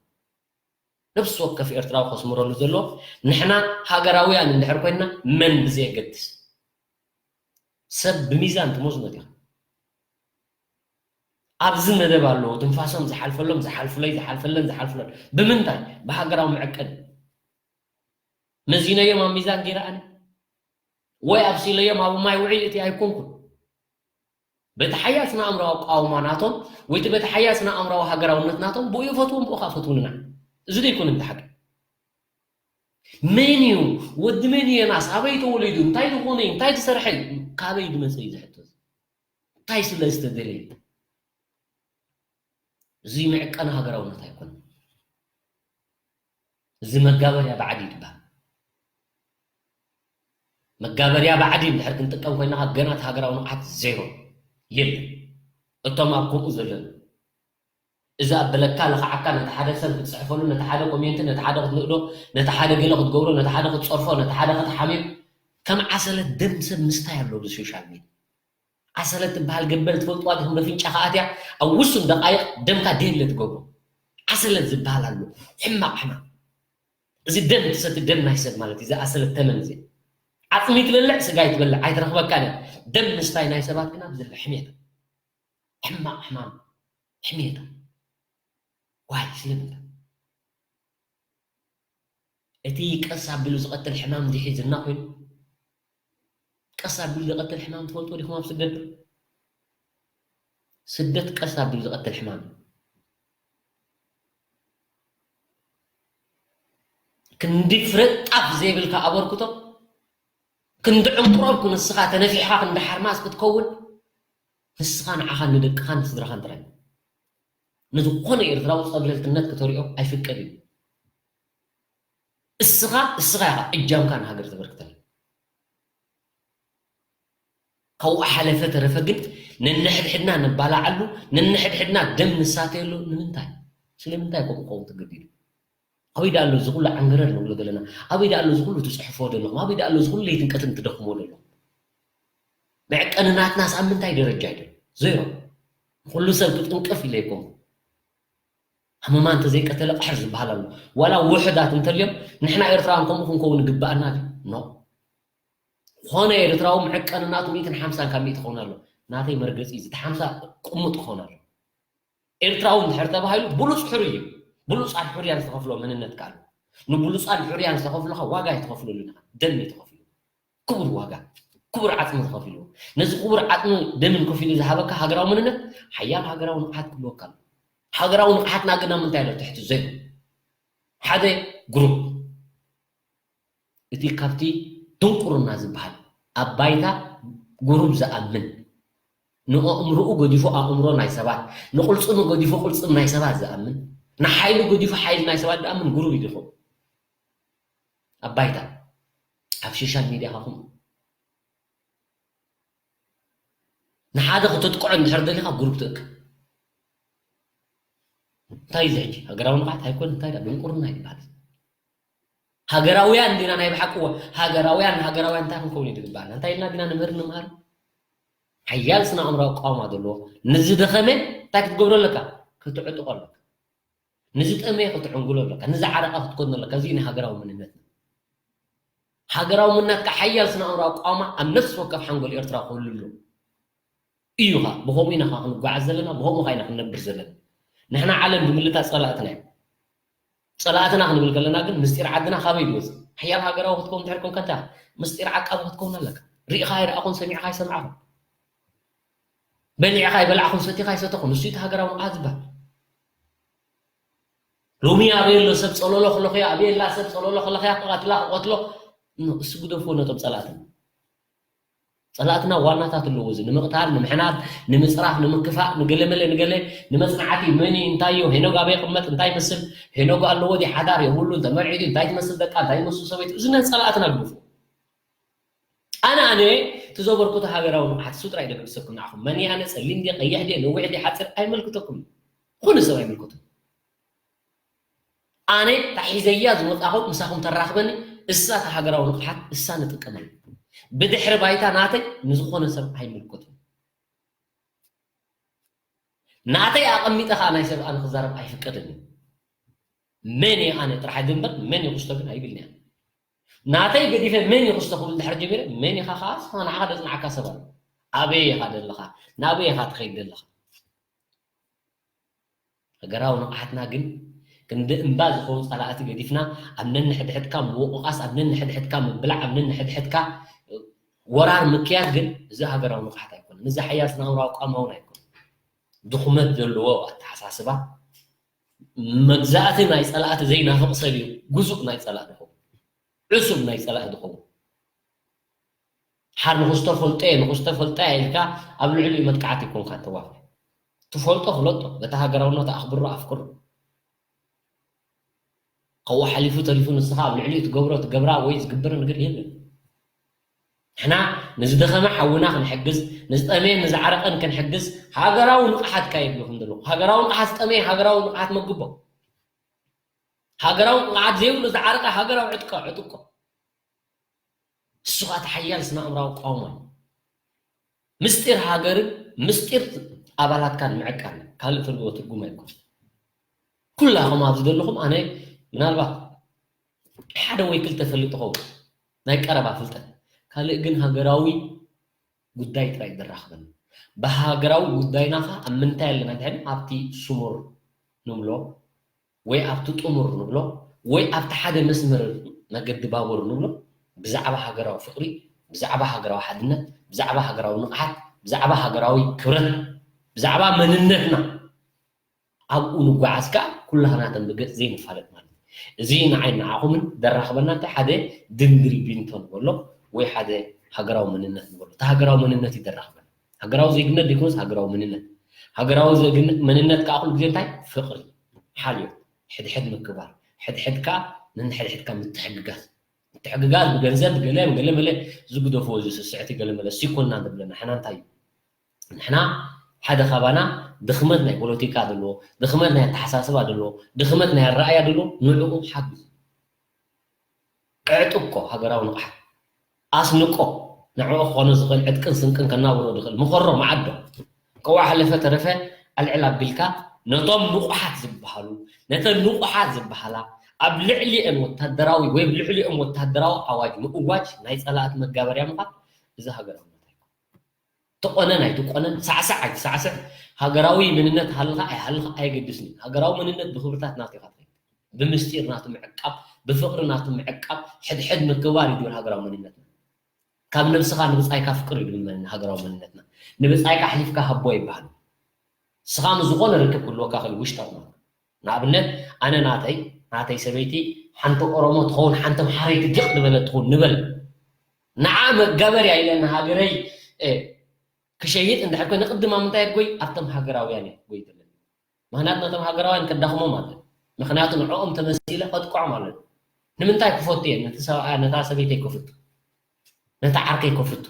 ነፍሲ ወከፍ ኤርትራዊ ከስምረሉ ዘለዎ ንሕና ሃገራውያን እንድሕር ኮይንና መን ብዘየገድስ ሰብ ብሚዛን ትመዝኖ ዲኻ? ኣብዚ መደብ ኣለዉ ትንፋሶም ዝሓልፈሎም ዝሓልፉለይ ዝሓልፈለን ዝሓልፉለን ብምንታይ? ብሃገራዊ መዐቀኒ መዚነዮም ኣብ ሚዛን ገይረ ኣነ ወይ ኣብሲለዮም ኣብ ማይ ውዒ እቲ ኣይኮንኩን። በቲ ሓያል ስነ ኣእምራዊ ኣቃውማ ናቶም ወይ እቲ በቲ ሓያል ስነ ኣእምራዊ ሃገራውነት ናቶም ብኡ ይፈትዎም ብኡ ከዓ ፈትውንና። እዚ ዶ ይኮን እንተ ሓቂ? መን እዩ ወዲ መን እዩ የናስ ኣበይ ተወሊዱ እንታይ ዝኾነ እዩ እንታይ ዝሰርሐ እዩ ካበይ ዝመፀ እዩ ዝሕቶ? እንታይ ስለ ዝተደለየ? እዚ መዕቀኒ ሃገራውነት ኣይኮነን። እዚ መጋበርያ ባዕዲ ይትበሃል። መጋበርያ ባዕዲ እንድሕር ክንጥቀም ኮይና ገና እቲ ሃገራዊ ንቕሓት ዜሮ የለን። እቶም ኣብ ከምኡ ዘለኑ እዚ ኣበለካ ለኽዓካ ነቲ ሓደ ሰብ ክትፅሕፈሉ ነቲ ሓደ ኮሜንት ነቲ ሓደ ክትንእዶ ነቲ ሓደ ገለ ክትገብሮ ነቲ ሓደ ክትፀርፎ ነቲ ሓደ ክትሓምዮ ከም ዓሰለት ደም ሰብ ምስታይ ኣሎ ብሶሻል ሚድያ። ዓሰለት ትበሃል ገበል ትፈልጥዋ ዲኹም በፍንጫኻ ኣትያ ኣብ ውሱን ደቃይቕ ደምካ ደየለ ትገብሮ ዓሰለት ዝበሃል ኣሎ። ሕማቕ ሕማም እዚ ደም ትሰቲ ደም ናይ ሰብ ማለት እዩ። እዚ ዓሰለት ተመን እዚ ዓፅሚ ትበልዕ ስጋ ይትበልዕ ኣይትረኽበካ ደ ደም ምስታይ ናይ ሰባት ግን ኣብዚ ዘሎ ሕሜታ ሕማቕ ሕማም ሕሜታ ዋይ ስለምንታይ እቲ ቀስ ኣቢሉ ዝቐትል ሕማም እንዲሒዝና ኮይኑ ቀስ ኣቢሉ ዝቐትል ሕማም ትፈልጡ ዲኹም ኣብ ስደት ስደት ቀስ ኣቢሉ ዝቐትል ሕማም ክንዲ ፍረ ጣፍ ዘይብልካ ኣበርክቶ ክንዲ ዕንቁረብኩ ንስኻ ተነፊሕኻ ክንዲ ሓርማዝ ክትከውን ንስኻ ንዓኻን ንደቅኻን ንስድራኻን ጥራይ ንዝኾነ ኤርትራዊ ጸብለልትነት ክተሪኦ ኣይፍቀድ እዩ። እስኻ እስኻ ኢኻ እጃምካ ንሃገር ተበርክተላ። ካብኡ ሓለፈ ተረፈ ግን ነንሕድሕድና ንባላዓሉ ነንሕድሕድና ደም ንሳተየሉ ንምንታይ? ስለምንታይ ከምኡ ክኸውን ተገዲዱ? ኣበይ ደኣ ኣሎ እዚ ኩሉ ዓንገረር ንብሎ ዘለና? ኣበይ ደኣ ኣሎ እዚ ኩሉ ትጽሕፎ ዘለኹም? ኣበይ ደኣ ኣሎ እዚ ኩሉ ለይትን ቀትርን ትደኽምዎ ዘለኹም? መዕቀኒ ናትናስ ኣብ ምንታይ ደረጃ እዩ ዘሎ? ዜሮ። ንኹሉ ሰብ ክጥንቅፍ ኢለ ኣይኮንኩ። ሃመማ እንተዘይቀተለ ቃሕር ዝበሃል ኣሎ። ዋላ ውሑዳት እንተልዮም ንሕና ኤርትራውያን ከምኡ ክንከውን ይግበኣና ድዩ? ኖ። ዝኾነ ኤርትራዊ መዕቀኒ ናቱ ሚእትን ሓምሳን ካብ ሚእቲ ክኸውን ኣሎ። ናተይ መርገፂ እዩ፣ ዝተሓምሳ ቅሙጥ ክኾን ኣሎ። ኤርትራዊ እንድሕር ተባሂሉ ብሉፅ ሕሩይ እዩ። ብሉፃት ሕሩያን ዝተኸፍሎ መንነት ከኣ ኣሎ። ንብሉፃት ሕሩያን ዝተኸፍሎኻ ዋጋ ኣይትኸፍለሉን ኢኻ፣ ደም እዩ ተኸፊሉ። ክቡር ዋጋ፣ ክቡር ዓፅሚ ተኸፊሉ። ነዚ ክቡር ዓፅሚ ደምን ከፊሉ ዝሃበካ ሃገራዊ መንነት ሓያል ሃገራዊ ንቕሓት ክህልወካ ኣሎ። ሃገራዊ ንቕሓትና ግን ኣብ ምንታይ ኣሎ? ትሕቲ ዜሮ። ሓደ ግሩፕ፣ እቲ ካብቲ ድንቁርና ዝበሃል ኣብ ባይታ ግሩፕ ዝኣምን፣ ንኣእምሮኡ ገዲፉ ኣእምሮ ናይ ሰባት፣ ንቕልጽሙ ገዲፉ ቅልጽም ናይ ሰባት ዝኣምን፣ ንሓይሉ ገዲፉ ሓይሊ ናይ ሰባት ዝኣምን ግሩፕ እዩ ዝኸውን። ኣብ ባይታ፣ ኣብ ሶሻል ሚድያ ኻኹም ንሓደ ክተጥቅዖ እንድሕር ደሊኻ ግሩፕ ትእክብ። እንታይ እዚ ሕጂ ሃገራዊ ንቕሓት ኣይኮን፣ እንታይ ድኣ ድንቁርና ይበሃል። ሃገራውያን ዲና ናይ ብሓቂ? እወ፣ ሃገራውያን፣ ሃገራውያን እንታይ ክንከውን እዩ ዝግባኣና? እንታይ ኢልና ዲና ንምህር ንምሃር? ሓያል ስነ ኣእምራዊ ኣቃውማ ዘለዎ ንዝደኸመ እንታይ ክትገብሮ ኣለካ? ክትዕጥቆ ኣለካ። ንዝጠመየ ክትዕንግሎ ኣለካ። ንዝዓረቐ ክትኮኖ ኣለካ። እዚ ናይ ሃገራዊ መንነት። ሃገራዊ መንነትካ ሓያል ስነ ኣእምራዊ ኣቃውማ ኣብ ነፍሲ ወከፍ ሓንጎል ኤርትራ ክህሉ ኣሎ። እዩ ኸ፣ ብኸምኡ ኢና ኸ ክንጓዓዝ ዘለና፣ ብኸምኡ ኸ ኢና ክንነብር ዘለና። ንሕና ዓለም ብምልታ ጸላእትና እዮም። ጸላእትና ክንብል ከለና ግን ምስጢር ዓድና ካበይ ዝወጽእ? ሓያል ሃገራዊ ክትከውን እንድሕር ኮንካ እንታይ ኢኻ? ምስጢር ዓቃቢ ክትከውን ኣለካ። ርኢኻ ኣይረኣኹን፣ ሰሚዕኻ ኣይሰማዕኹን። በሊዕኻ ኣይበላዕኹን፣ ሰቲኻ ኣይሰተኹን። ንሱ እቲ ሃገራዊ ንቕሓት ዝበሃል። ሎሚ ኣበይ ኣሎ ሰብ ጸለሎ ክለኽዮ፣ ኣበይ ኣላ ሰብ ጸለሎ ክለኽያ፣ ክቐትላ ክቐትሎ፣ ኖ፣ እሱ ግደፍዎ ነቶም ጸላእትና። ጸላእትና ዋናታት ኣለዎ። እዚ ንምቕታል፣ ንምሕናድ፣ ንምጽራፍ፣ ንምክፋእ፣ ንገለመለ ንገለ፣ ንመጽናዕቲ መን እዩ፣ እንታይ እዩ፣ ሄኖግ ኣበይ ይቕመጥ፣ እንታይ ይመስል፣ ሄኖግ ኣለዎ ድዩ፣ ሓዳር የብሉን፣ ተመርዒዱ፣ እንታይ ትመስል ደቃ፣ እንታይ ይመስሉ ሰበይቱ፣ እዚ ናይ ጸላእትና ግደፍዎ። ኣነ፣ ኣነ እቲ ዘበርክቶ ሃገራዊ ንቕሓት እሱ ጥራይ ደገድሰኩም ንዓኹም። መን እየ ኣነ፣ ጸሊም ድየ፣ ቀይሕ ድየ፣ ነዊሕ ድየ፣ ሓጺር፣ ኣይመልክተኩም። ዝኾነ ሰብ ኣይምልከቶ። ኣነ እታ ሒዘያ ዝመጻኹ ምሳኹም ተራኽበኒ፣ እሳ እታ ሃገራዊ ንቕሓት፣ እሳ ንጥቀመሉ። ብድሕሪ ባይታ ናተይ ንዝኾነ ሰብ ኣይምልከቶን። ናተይ ኣቐሚጠ ኸኣ ናይ ሰብ ኣነ ክዛረብ ኣይፍቀድን እዩ። መን እየ ኣነ ጥራሕ ድንበር፣ መን ይኹስቶ ግን ኣይብልንያ። ናተይ ገዲፈ መን ይኹስቶ ክብል ድሕር ጀሚረ፣ መን ኢኻ ኸኣ ንስኻ ንዓኻ ደጽንዓካ ሰብ ኣሎ። ኣበይ ኢኻ ደለኻ? ናበይ ኢኻ ትኸይድ ደለኻ? ሃገራዊ ንቕሓትና ግን ክንዲ እምባ ዝኸውን ጸላእቲ ገዲፍና፣ ኣብ ነንሕድሕድካ ምውቕቓስ፣ ኣብ ነንሕድሕድካ ምብላዕ፣ ኣብ ነንሕድሕድካ ወራር ምክያድ ግን እዚ ሃገራዊ ንቕሓት ኣይኮነን። እዚ ሓያል ስነ ኣእምራዊ ኣቃውማ እውን ኣይኮነን። ድኽመት ዘለዎ ኣተሓሳስባ፣ መግዛእቲ ናይ ጸላእቲ ዘይናፍቕ ሰብ እዩ ግዙእ ናይ ጸላእ ድኸውን፣ ዕሱብ ናይ ጸላእ ድኸውን። ሓር ንኽስቶ ፈልጦ እየ፣ ንኽስቶ ፈልጦ እየ ኢልካ ኣብ ልዕሊኡ መጥቃዕቲ ኣይኮንካን ተዋፍር። ትፈልጦ ፍለጦ፣ በቲ ሃገራውነቱ ኣኽብሮ ኣፍቅሮ። ካብኡ ሓሊፉ ተሪፉ ንስኻ ኣብ ልዕሊኡ ትገብሮ ትገብራ ወይ ዝግበር ነገር የለን። ንሕና ንዝደኸመ ሓውና ክንሕግዝ፣ ንዝጠመየን ንዝዓረቐን ክንሕግዝ ሃገራዊ ንቕሓት ካየድልኹም ዘለኹ። ሃገራዊ ንቕሓት ዝጠመየ ሃገራዊ ንቕሓት መግቦ። ሃገራዊ ንቕሓት ዘይብሉ ዝዓረቐ ሃገራዊ ዕጥቆ ዕጥቆ። እሱ ኸኣ እቲ ሓያል ስነ ኣእምራዊ ቃውማ እዩ። ምስጢር ሃገርን ምስጢር ኣባላትካን ምዕቃን ካልእ ትርጉ ትርጉም ኣይኮን። ኩላኹም ኣብዚ ዘለኹም ኣነ ምናልባት ሓደ ወይ ክልተ ፈልጥ ኸውን ናይ ቀረባ ፍልጠት፣ ካልእ ግን ሃገራዊ ጉዳይ ጥራይ ዘራኽበና። ብሃገራዊ ጉዳይና ኸ ኣብ ምንታይ ኣለና ድሕን ኣብቲ ስሙር ንብሎ ወይ ኣብቲ ጥሙር ንብሎ ወይ ኣብቲ ሓደ መስመር መገዲ ባቡር ንብሎ ብዛዕባ ሃገራዊ ፍቕሪ፣ ብዛዕባ ሃገራዊ ሓድነት፣ ብዛዕባ ሃገራዊ ንቕሓት፣ ብዛዕባ ሃገራዊ ክብረት፣ ብዛዕባ መንነትና ኣብኡ ንጓዓዝ ከኣ ኩላህናተን ብገጽ ዘይንፋለጥ ማለት እዩ። እዚ ንዓይ ንዓኹምን ዘራኽበና እንታይ ሓደ ድንግሪ ቢንቶ ንበሎ ወይ ሓደ ሃገራዊ መንነት ንበሎ። እቲ ሃገራዊ መንነት እዩ ዘራኽበና። ሃገራዊ ዜግነት ዘይኮነስ ሃገራዊ መንነት። ሃገራዊ ዜግነት መንነት ከኣ ኩሉ ግዜ እንታይ ፍቕሪ፣ ሓልዮት፣ ሕድሕድ ምክባር፣ ሕድሕድ ከኣ ነንሕድሕድካ ምትሕግጋዝ። ምትሕግጋዝ ብገንዘብ ገለ ገለ መለ ዝግደፍዎ እዚ ስስዕቲ ገለ መለ ሲኮና ንብለና ሕና እንታይ እዩ? ንሕና ሓደ ካባና ድኽመት ናይ ፖለቲካ ዘለዎ፣ ድኽመት ናይ ኣተሓሳስባ ዘለዎ፣ ድኽመት ናይ ኣረኣያ ዘለዎ ንዕኡ ሓግዝ። ኣዕጥቆ ሃገራዊ ንቕሓት ኣስንቆ ንዕኡ ክኾኖ ዝኽእል ዕጥቅን ስንቅን ከናብሮ ዝኽእል ምኸሮ መዓዶ። ከዋ ሓለፈ ተረፈ ኣልዕል ኣቢልካ ነቶም ንቑሓት ዝበሃሉ ነተን ንቑሓት ዝበሃላ ኣብ ልዕሊአን ወታደራዊ ወይ ኣብ ልዕሊኦም ወታደራዊ ኣዋጅ ምእዋጅ ናይ ጸላእቲ መጋበርያ ምዃን እዚ ሃገራውነት ኣይኮን። ትቆነን ኣይትቆነን፣ ሳዕሳዕ ኣይትሳዕስዕ፣ ሃገራዊ መንነት ሃልኻ ኣይሃልኻ ኣየገድስን እዩ። ሃገራዊ መንነት ብኽብርታት ናቱ ኢኻ ትኸይድ። ብምስጢር ናቱ ምዕቃብ፣ ብፍቕሪ ናቱ ምዕቃብ፣ ሕድሕድ ምክብባር እዩ ዝብል ሃገራዊ መንነትና። ካብ ነብስኻ ንብጻይካ ፍቅር እዩ ዝብል መን-፣ ሃገራዊ መንነትና። ንብጻይካ ኣሕሊፍካ ሃቦ ይበሃል። ንስኻ ምስ ዝኾነ ርክብ ክህልወካ ክእል ውሽጣዊ ማለት። ንኣብነት፣ ኣነ ናተይ፣ ናተይ ሰበይቲ ሓንቲ ኦሮሞ ትኸውን፣ ሓንቲ ኣምሓረይቲ ድቕ ዝበለት ትኸውን ንበል። ንዓ መጋበርያ ኢለ ንሃገረይ፣ እ፣ ክሸይጥ እንድሕር ኮይነ፣ ቅድም ኣብ ምንታይ ጎይ? ኣብቶም ሃገራውያን እየ ክጎይ ዘለኒ። ምኽንያቱ ነቶም ሃገራውያን ከዳኽሞም ኣለኒ። ምኽንያቱ ንዕኦም ተመሲለ ከጥቅዖም ኣለኒ። ንምንታይ ክፈቱ እየ ነቲ ሰብኣያ፣ ነታ ሰበይተይ ከፍቱ? ነቲ ዓርከይ ከፍቱ?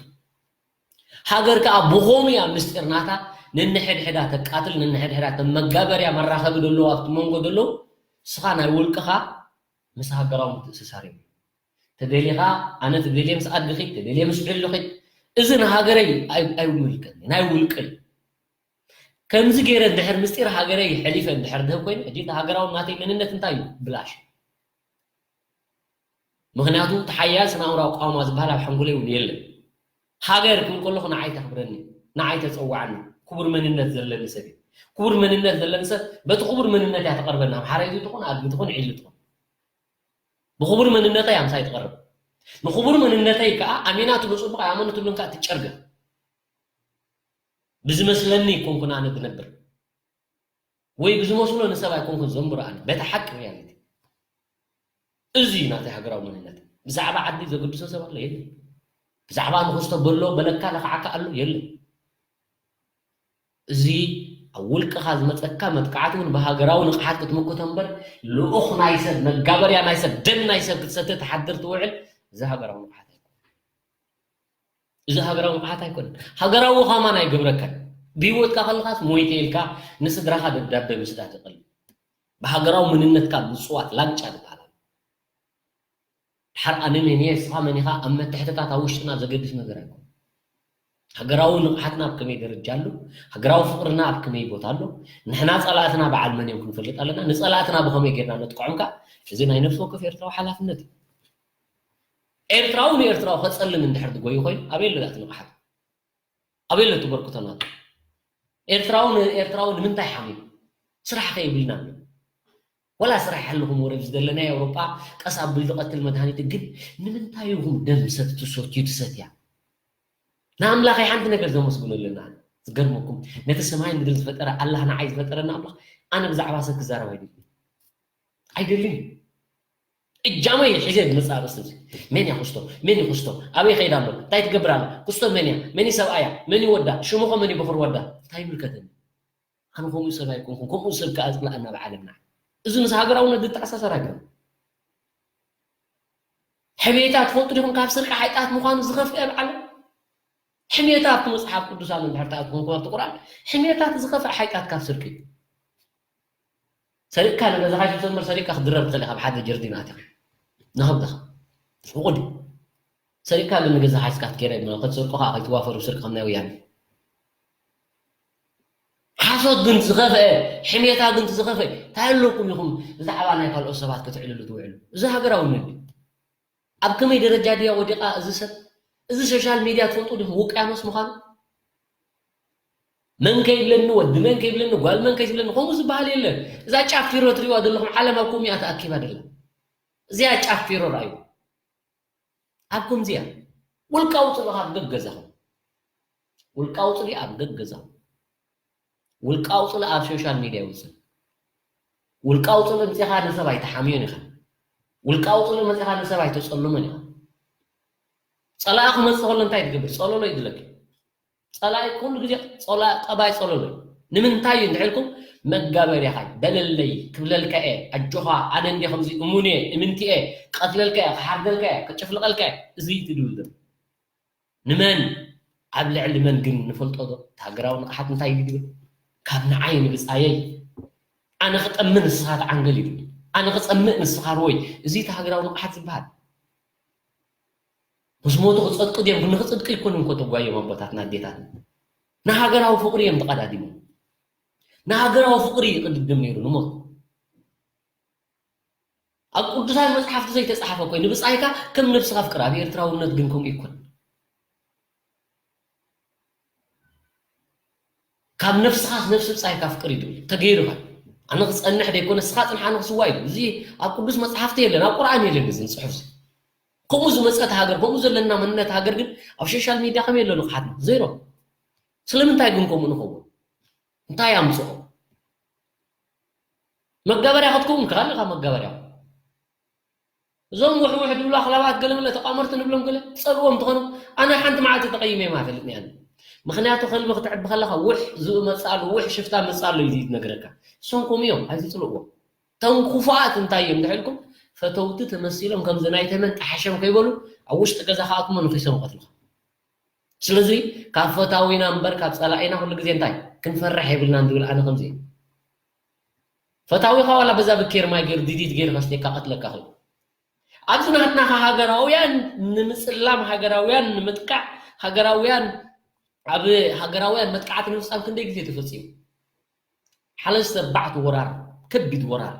ሃገር ከኣ ብኸምኡ እያ ምስጢር ናታ ነንሕድሕዳ ተቃትል፣ ነንሕድሕዳ ከም መጋበርያ መራኸቢ ዘለዉ ኣብቲ መንጎ ዘለዉ፣ ንስኻ ናይ ውልቅኻ ምስ ሃገራዊ ምትእስሳር የብሉን። ተደሊኻ ኣነ ተደልየ ምስ ኣድኺ፣ ተደልየ ምስ ዕልኺ፣ እዚ ንሃገረይ ኣይ-፣ ኣይምልከትኒ፣ ናይ ውልቀይ። ከምዚ ገይረ እንድሕር ምስጢር ሃገረይ ሕሊፈ እንድሕር ድህብ ኮይነ፣ ሕጂ እቲ ሃገራዊ ናተይ መንነት እንታይ እዩ? ብላሽ። ምኽንያቱ እቲ ሓያል ስነ-ኣእምሮኣዊ ኣቃውማ ዝበሃል ኣብ ሓንጎለይ እውን የለን። ሃገር ክብል ከለኹ ንዓይ ተኽብረኒ፣ ንዓይ ተጸውዓኒ፣ ክቡር መንነት ዘለኒ ሰብ እየ። ክቡር መንነት ዘለኒ ሰብ በቲ ክቡር መንነት እያ ትቐርበኒ። ኣምሓራይ ትኹን፣ ኣድጊ ትኹን፣ ዒሊ ትኹን። ብኽቡር መንነተይ እያ ምሳይ ትቐርብ። ንኽቡር መንነተይ ከኣ ኣሚናትሉ ጽቡቕ፣ ኣይኣመነትሉን ከኣ ትጨርገ። ብዝመስለኒ ኣይኮንኩን ኣነ ዝነብር። ወይ ብዝመስሎ ንሰብ ኣይኮንኩን ዘንብሮ ኣነ። በቲ ሓቂ ሪያሊቲ። እዚ እዩ ናተይ ሃገራዊ መንነት። ብዛዕባ ዓዲ ዘገድሶ ሰብ ኣሎ? የለን። ብዛዕባ ንኽስቶ በሎ በለካ ለኽዓካ ኣሎ? የለን። እዚ ኣብ ውልቅኻ ዝመጸካ መጥቃዕቲ እውን ብሃገራዊ ንቕሓት ክትምክቶ እምበር፣ ልኡኽ ናይ ሰብ፣ መጋበርያ ናይ ሰብ፣ ደም ናይ ሰብ ክትሰቲ ትሓድር ትውዕል፣ እዚ ሃገራዊ ንቕሓት ኣይኮነን። እዚ ሃገራዊ ንቕሓት ኣይኮነን። ሃገራዊ ኸማን ኣይገብረካን። ብህይወትካ ከለኻስ ሞይተ ኢልካ ንስድራኻ ደብዳቤ ምስዳድ ይቐልል። ብሃገራዊ መንነትካ ምጽዋት ላንጫ ዝበሃል ኣሎ። ድሓር ኣነ መን እየ፣ ንስኻ መን ኢኻ፣ ኣብ መትሕትታት ኣብ ውሽጥና ዘገድስ ነገር ኣይኮነን። ሃገራዊ ንቕሓትና ኣብ ከመይ ደረጃ ኣሎ? ሃገራዊ ፍቕርና ኣብ ከመይ ቦታ ኣሎ? ንሕና ጸላእትና በዓል መን እዮም ክንፈልጥ ኣለና። ንጸላእትና ብኸመይ ጌርና ነጥቅዖም ከኣ፣ እዚ ናይ ነፍሲ ወከፍ ኤርትራዊ ሓላፍነት እዩ። ኤርትራዊ ንኤርትራዊ ከጸልም እንድሕር ዝጎዩ ኮይኑ፣ ኣበይ ኣሎ እቲ ንቕሓት? ኣበይ ኣሎ እቲ በርክቶ ናቱ? ኤርትራዊ ንኤርትራዊ ንምንታይ ሓሚሙ? ስራሕ ከ ይብልናን? ወላ ስራሕ ይሃልኹም፣ ወረ ብዝደለናዮ ኣውሮጳ ቀስ ኣብል ዝቐትል መድሃኒት ግን ንምንታይ ኢኹም ደም ሰትቲ ሰትዩ ትሰትያ? ንኣምላኸይ ሓንቲ ነገር ዘመስግኖ ኣለና። ዝገርመኩም፣ ነቲ ሰማይ ምድሪ ዝፈጠረ ኣላህ ንዓይ ዝፈጠረኒ ኣምላኽ ኣነ ብዛዕባ ሰብ ክዛረብ ኣይደልን። ኣይደልን። እጃመይ ሒዘ ዝመጽእ ኣርእስቲ እዚ። መን እያ ክስቶ? መን እዩ ክስቶ? ኣበይ ይኸይድ ኣሎ? እንታይ ትገብር ኣላ? ክስቶ መን እያ? መን እዩ ሰብኣያ? መን እዩ ወዳ? ሽሙ ኸ መን እዩ በኹር ወዳ? እንታይ ይምልከተኒ? ኣነ ከምኡ ሰብ ኣይኮንኩን። ከምኡ ሰብ ከኣ ጽላእና ኣብ ዓለምና። እዚ ምስ ሃገራውነት ዝተኣሳሰር ኣይኮነን። ሕሜታ ትፈልጡ ዲኹም ካብ ስርቂ ሓይጣት ምዃኑ ዝኸፍአ ኣብ ዓለም? ሕሜታ ኣብቲ መጽሓፍ ቅዱስ ኣሎ እንድሕር ትኣትዉ ኮንኩም ኣብቲ ቁርኣን፣ ሕሜታ እቲ ዝኸፍአ ሓይጣት ካብ ስርቂ እዩ። ሰሪቕካ ንገዛኻ ይትሰምር፣ ሰሪቕካ ክትድረር ትኽእል ኢኻ፣ ኣብ ሓደ ጀርዲን ኣቲኻ ንኸብድኻ። ፍቑድ እዩ። ሰሪቕካ ግን ንገዛኻ ሒዝካ ክትከይድ ኣይብልናን። ክትሰርቁ ከኣ ከይትዋፈሩ፣ ስርቂ ከም ናይ ወያነ። ሓሶት ግን ዝኸፍአ፣ ሕሜታ ግን ዝኸፍአ፣ እንታይ ኣለኩም ኢኹም ብዛዕባ ናይ ካልኦት ሰባት ክትዕልሉ ትውዕሉ? እዚ ሃገራውነት ድዩ? ኣብ ከመይ ደረጃ ድያ ወዲቓ እዚ ሰብ? እዚ ሶሻል ሚድያ ትፈልጡ ዲኹም ውቅያኖስ ምዃኑ? መን ከይብለኒ፣ ወዲ መን ከይብለኒ፣ ጓል መን ከይትብለኒ፣ ከምኡ ዝበሃል የለን። እዛ ጫፍ ፊሮ ትሪእዋ ዘለኹም ዓለም ኣብ ከምኡ እያ ተኣኪባ ደላ። እዚኣ ጫፍ ፊሮ ረኣዩ። ኣብ ከምዚ እያ። ውልቃዊ ጽልኢ ኣብ ገገዛኹም። ውልቃዊ ጽልኢ ኣብ ገገዛኹም። ውልቃዊ ጽልኢ ኣብ ሶሻል ሚድያ ይውጽእ። ውልቃዊ ጽልኢ ምጺኻ ንሰብ ኣይትሓምዮን ኢኻ። ውልቃዊ ጽልኢ መጺኻ ንሰብ ኣይተጸልሞን ኢኻ። ጸላኢ ክመጽእ ከሎ እንታይ ትገብር? ጸለሎ ይድለኪ። ጸላኢ ኩሉ ግዜ ጸላ-፣ ጠባይ ጸለሎ እዩ። ንምንታይ እዩ እንድሕር ኢልኩም፣ መጋበርያኻ እዩ። በለለይ፣ ክብለልካ እየ፣ ኣጆኻ፣ ኣነ እንድየ ከምዚ እሙን እየ፣ እምንቲ እየ፣ ክቐትለልካ እየ፣ ክሓርደልካ እየ፣ ክጭፍልቐልካ እየ። እዚ እዩ እቲ ድውድም። ንመን ኣብ ልዕሊ መን ግን ንፈልጦ ዶ? እቲ ሃገራዊ ንቕሓት እንታይ እዩ ዝብል? ካብ ንዓይ ንብጻየይ፣ ኣነ ክጠሚ ንስኻ ተዓንገል እዩ ዝብል። ኣነ ክጸምእ ንስኻ ርወይ። እዚ እቲ ሃገራዊ ንቕሓት ዝበሃል። ምስ ሞቱ ክጸድቁ ድዮም? ንኽጽድቂ ኣይኮኑን እኮ ተጓዮም ኣቦታትና ኣዴታትና። ንሃገራዊ ፍቕሪ እዮም ተቐዳዲሞም። ንሃገራዊ ፍቕሪ ይቕድድም ነይሩ ንሞት። ኣብ ቅዱሳት መጽሓፍቲ ዘይተጻሕፈ እኮ እዩ። ንብጻይካ ከም ነብስኻ ፍቅር። ኣብ ኤርትራውነት ግን ከምኡ ይኮን። ካብ ነፍስኻስ ነፍሲ ብጻይካ ኣፍቅር እዩ ዝብል። ተገይሩኻ። ኣነ ክጸንሕ ደይኮነ፣ ንስኻ ጽንሕ፣ ኣነ ክስዋእ እዩ። እዚ ኣብ ቅዱስ መጽሓፍቲ የለን፣ ኣብ ቁርኣን የለን እዚ ጽሑፍ እዚ። ከምኡ ዝመጸት ሃገር፣ ከምኡ ዘለና መንነት ሃገር ግን ኣብ ሶሻል ሚድያ ከመይ ኣሎ ንቕሓትና? ዜሮ። ስለምንታይ ግን ከምኡ ንኸውን? እንታይ ኣምጽኦ? መጋበርያ ክትከውን ከ ኣለኻ መጋበርያ። እዞም ውሕ ውሕ ዝብሉ ኣኽላባት ገለ መለ ተቋመርቲ ንብሎም ገለ ጸልዎም ትኾኑ። ኣነ ሓንቲ መዓልቲ ተቐይመ የማ ፈልጥኒ ኣነ። ምኽንያቱ ከልቢ ክትዕቢ ከለኻ ውሕ ዝመጽኣሉ፣ ውሕ ሽፍታ መጽኣሉ እዩ ዝነግረካ። እሶም ከምኡ እዮም፣ ኣይትጽልእዎም። እቶም ክፉኣት እንታይ እዮም እንድሕልኩም? ፈተውቲ ተመሲሎም ከምዚ ናይ ተመን ጠሓሸም ከይበሉ ኣብ ውሽጢ ገዛ ክኣትሙ ንኺሶም ይቐትሉኻ። ስለዚ ካብ ፈታዊና እምበር ካብ ጸላኢና ኩሉ ግዜ እንታይ ክንፈርሕ የብልናን ዝብል ኣነ ከምዚ እየ። ፈታዊኻ ዋላ በዛ ብኬር ማይ ገይሩ ዲዲት ገይሩ ከስትየካ ቀትለካ ኽእል። ኣብዚ ናትና ኸ ሃገራውያን ንምጽላም፣ ሃገራውያን ንምጥቃዕ፣ ሃገራውያን ኣብ ሃገራውያን መጥቃዕቲ ንምፍጻም ክንደይ ግዜ ተፈጺሙ? ሓለስተ ባዕቲ ወራር፣ ከቢድ ወራር።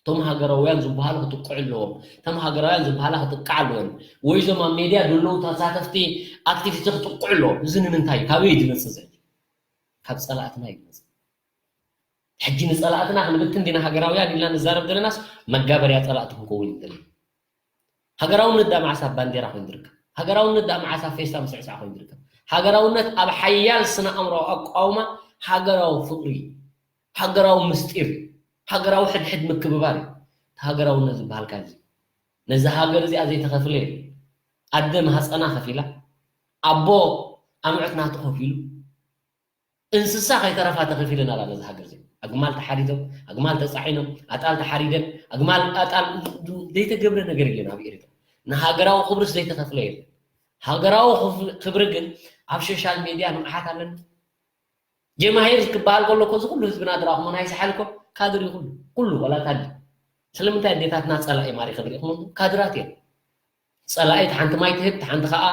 እቶም ሃገራውያን ዝበሃሉ ክጥቅዑ ኣለዎም። እቶም ሃገራውያን ዝበሃላ ክጥቃዕ ኣለወን። ወይ እዞም ኣብ ሜድያ ዘለዉ ተሳተፍቲ ኣክቲቪስት ክጥቅዑ ኣለዎም። እዚ ንምንታይ እዩ? ካበይ እዩ ዝመጽእ እዚ? ካብ ጸላእትና እዩ ዝመጽእ። ሕጂ ንጸላእትና ክንብትን ዲና ሃገራውያን ኢልና ንዛረብ ዘለናስ መጋበርያ ጸላእቲ ክንከውን እዩ ዘለና። ሃገራውነት ደኣ መዓስ ኣብ ባንዴራ ኮይኑ ዝርከብ? ሃገራውነት ደኣ መዓስ ኣብ ፌስታ ምስዕሳዕ ኮይኑ ዝርከብ? ሃገራውነት ኣብ ሓያል ስነ ኣእምሮ ኣቋውማ ሃገራዊ ፍቕሪ፣ ሃገራዊ ምስጢር፣ ሃገራዊ ሕድሕድ ምክብባር እዩ። እቲ ሃገራውነት ዝበሃል ካልእ እዩ። ነዛ ሃገር እዚኣ ዘይተኸፍለ የለን። ኣደ ማህፀና ከፊላ፣ ኣቦ ኣምዑት ናቱ ከፊሉ፣ እንስሳ ከይተረፋ ተኸፊለን ኣላ ነዛ ሃገር እዚኣ። ኣግማል ተሓሪዶም፣ ኣግማል ተፃዒኖም፣ ኣጣል ተሓሪደን፣ ኣግማል ኣጣል ዘይተገብረ ነገር የለን ኣብ ኤርትራ። ንሃገራዊ ክብርስ ዘይተኸፍለ የለን። ሃገራዊ ክፍ-፣ ክብሪ ግን ኣብ ሶሻል ሜድያ ንቕሓት ኣለና። ጀማሂር ክበሃል ከሎ እኮ እዚ ኩሉ ህዝብና ዝረኣኹሞ ናይ ሳሕል እኮ ካድር እዩ ኩሉ። ኩሉ ዋላ ካድር። ስለምንታይ ኣዴታትና ጸላኢ ማሪኸ ንሪኢኹም? ካድራት እዮም። ጸላኢት ሓንቲ ማይ ትህብ፣ ሓንቲ ኸኣ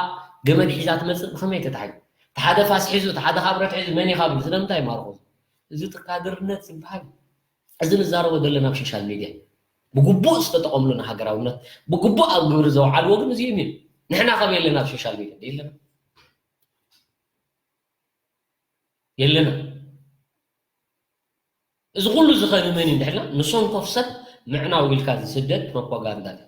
ገመድ ሒዛ ትመጽእ፣ ብኸመይ ተታሒዙ? እቲ ሓደ ፋስ ሒዙ፣ እቲ ሓደ ካብ ብረት ሒዙ፣ መን እዩ ካብ? ስለምንታይ ማርኹ? እዚ እቲ ካድርነት ዝበሃል፣ እዚ ንዛረቦ ዘለና ኣብ ሶሻል ሚድያ። ብግቡእ ዝተጠቐምሉ ንሃገራውነት፣ ብግቡእ ኣብ ግብሪ ዘውዓልዎ ግን እዚኦም እዮም። ንሕና ከመይ ኣለና ኣብ ሶሻል ሚድያ? የለና። የለና። እዚ ኩሉ ዝኸነ መን እዩ እንድሕልና ንሰንኮፍ ሰብ ምዕናው ኢልካ ዝስደድ ፕሮፓጋንዳ እዩ።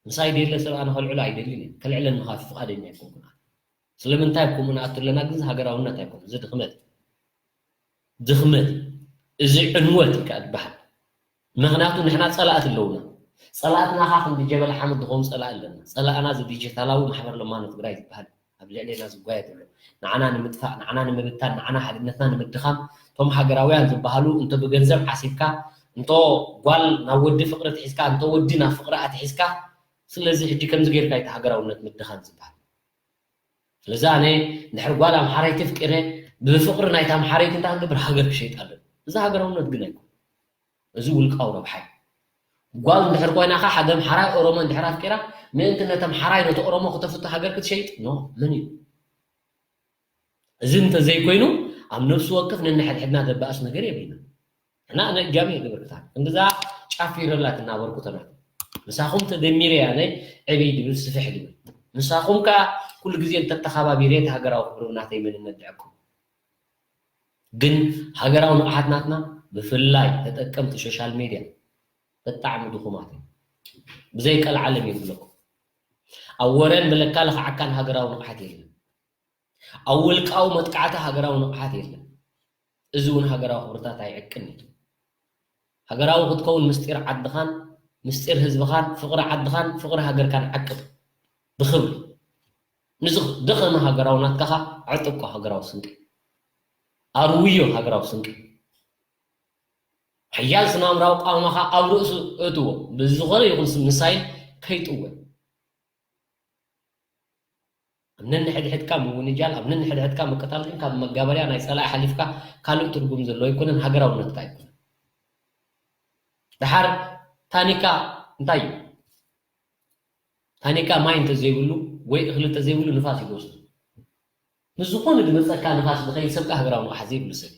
ምሳይ ደለ ሰብ ኣነ ከልዕሎ ኣይደልን እየ። ከልዕለኒ ከዓ ፍቓደኛ ኣይኮንኩን ኣነ። ስለምንታይ ኣብ ከምኡ ንኣቱ ኣለና ግን እዚ ሃገራውነት ኣይኮን። እዚ ድኽመት እዩ። ድኽመት እዩ። እዚ ዕንወት እዩ ከዓ ዝበሃል። ምኽንያቱ ንሕና ጸላእቲ ኣለውና። ጸላእትና ከዓ ክንዲ ጀበል ሓመድ ዝኾኑ ጸላኢ ኣለና። ጸላእና እዚ ዲጂታላዊ ማሕበር ለማኖ ትግራይ ዝበሃል ኣብ ልዕሌና ዝጓየ ዘሎ። ንዓና ንምጥፋእ፣ ንዓና ንምብታን፣ ንዓና ሓድነትና ንምድኻም፣ እቶም ሃገራውያን ዝበሃሉ እንተ ብገንዘብ ዓሲብካ፣ እንቶ ጓል ናብ ወዲ ፍቕሪ ኣትሒዝካ፣ እንቶ ወዲ ናብ ፍቕሪ ኣትሒዝካ፣ ስለዚ ሕጂ ከምዚ ጌርካ እዩ እቲ ሃገራውነት ምድኻም ዝበሃል። ስለዚ ኣነ እንድሕር ጓል ኣምሓራይቲ ኣፍቂረ ብፍቕሪ ናይታ ኣምሓራይቲ እንታይ ክንገብር ሃገር ክሸይጥ ኣለኒ። እዚ ሃገራውነት ግን ኣይኮን። እዚ ውልቃዊ ረብሓ እዩ። ጓል እንድሕር ኮይና ኸ ሓደ ኣምሓራይ ኦሮሞ እንድሕር ኣፍቂራ ምእንቲ ነቲ ኣምሓራይ ነቲ ኦሮሞ ክተፍቱ ሃገር ክትሸይጥ ኖ መን እዩ? እዚ እንተዘይኮይኑ ኣብ ነፍሲ ወከፍ ነንሕድሕድና ዘባእስ ነገር የብልና። እና ኣነ እጃም ይገብርታ እንድዛ ጫፊረላ ትናበርኩ ተናት ምሳኹም ተደሚረ ያነ ዕብይ ድብል ስፍሕ ድብል ምሳኹም ከዓ ኩሉ ግዜ እንተተኻባቢረ እቲ ሃገራዊ ክብሪ ናተይ መንነት ድዕኩም ግን ሃገራዊ ንቕሓት ናትና ብፍላይ ተጠቀምቲ ሶሻል ሜድያ ብጣዕሚ ድኹማት እዮም። ብዘይ ቀልዓለም የብለኩም። ኣብ ወረን ብለካ ለኽዓካን ሃገራዊ ንቕሓት የለን። ኣብ ውልቃዊ መጥቃዕቲ ሃገራዊ ንቕሓት የለን። እዚ እውን ሃገራዊ ክብርታት ኣይዕቅን እዩ። ሃገራዊ ክትከውን ምስጢር ዓድኻን ምስጢር ህዝብኻን ፍቕሪ ዓድኻን ፍቕሪ ሃገርካን ዓቅብ ብኽብሪ። ንዚ ደኸመ ሃገራዊ ናትካኻ ኣዕጥቆ ሃገራዊ ስንቂ ኣርውዮ ሃገራዊ ስንቂ ሓያል ስናምራዊ ቃውማኻ ኣብ ርእሱ እእትዎ ብዝኾነ ይኹን ስም ምሳይል ከይጥወ ኣብ ነንሕድሕድካ ምውንጃል ኣብ ነንሕድሕድካ ምቅታል ግን ካብ መጋበርያ ናይ ጸላኢ ሓሊፍካ ካልእ ትርጉም ዘለዎ ኣይኮነን ሃገራውነትካ ኣይኮነን። ደሓር ታኒካ እንታይ እዩ? ታኒካ ማይ እንተዘይብሉ ወይ እኽሊ እንተዘይብሉ ንፋስ እዩ ዝወስዱ። ምስ ዝኾነ ዝመፀካ ንፋስ ዝኸይድ ሰብ ከዓ ሃገራዊ ንቕሓት ዘይብሉ ሰብ እዩ።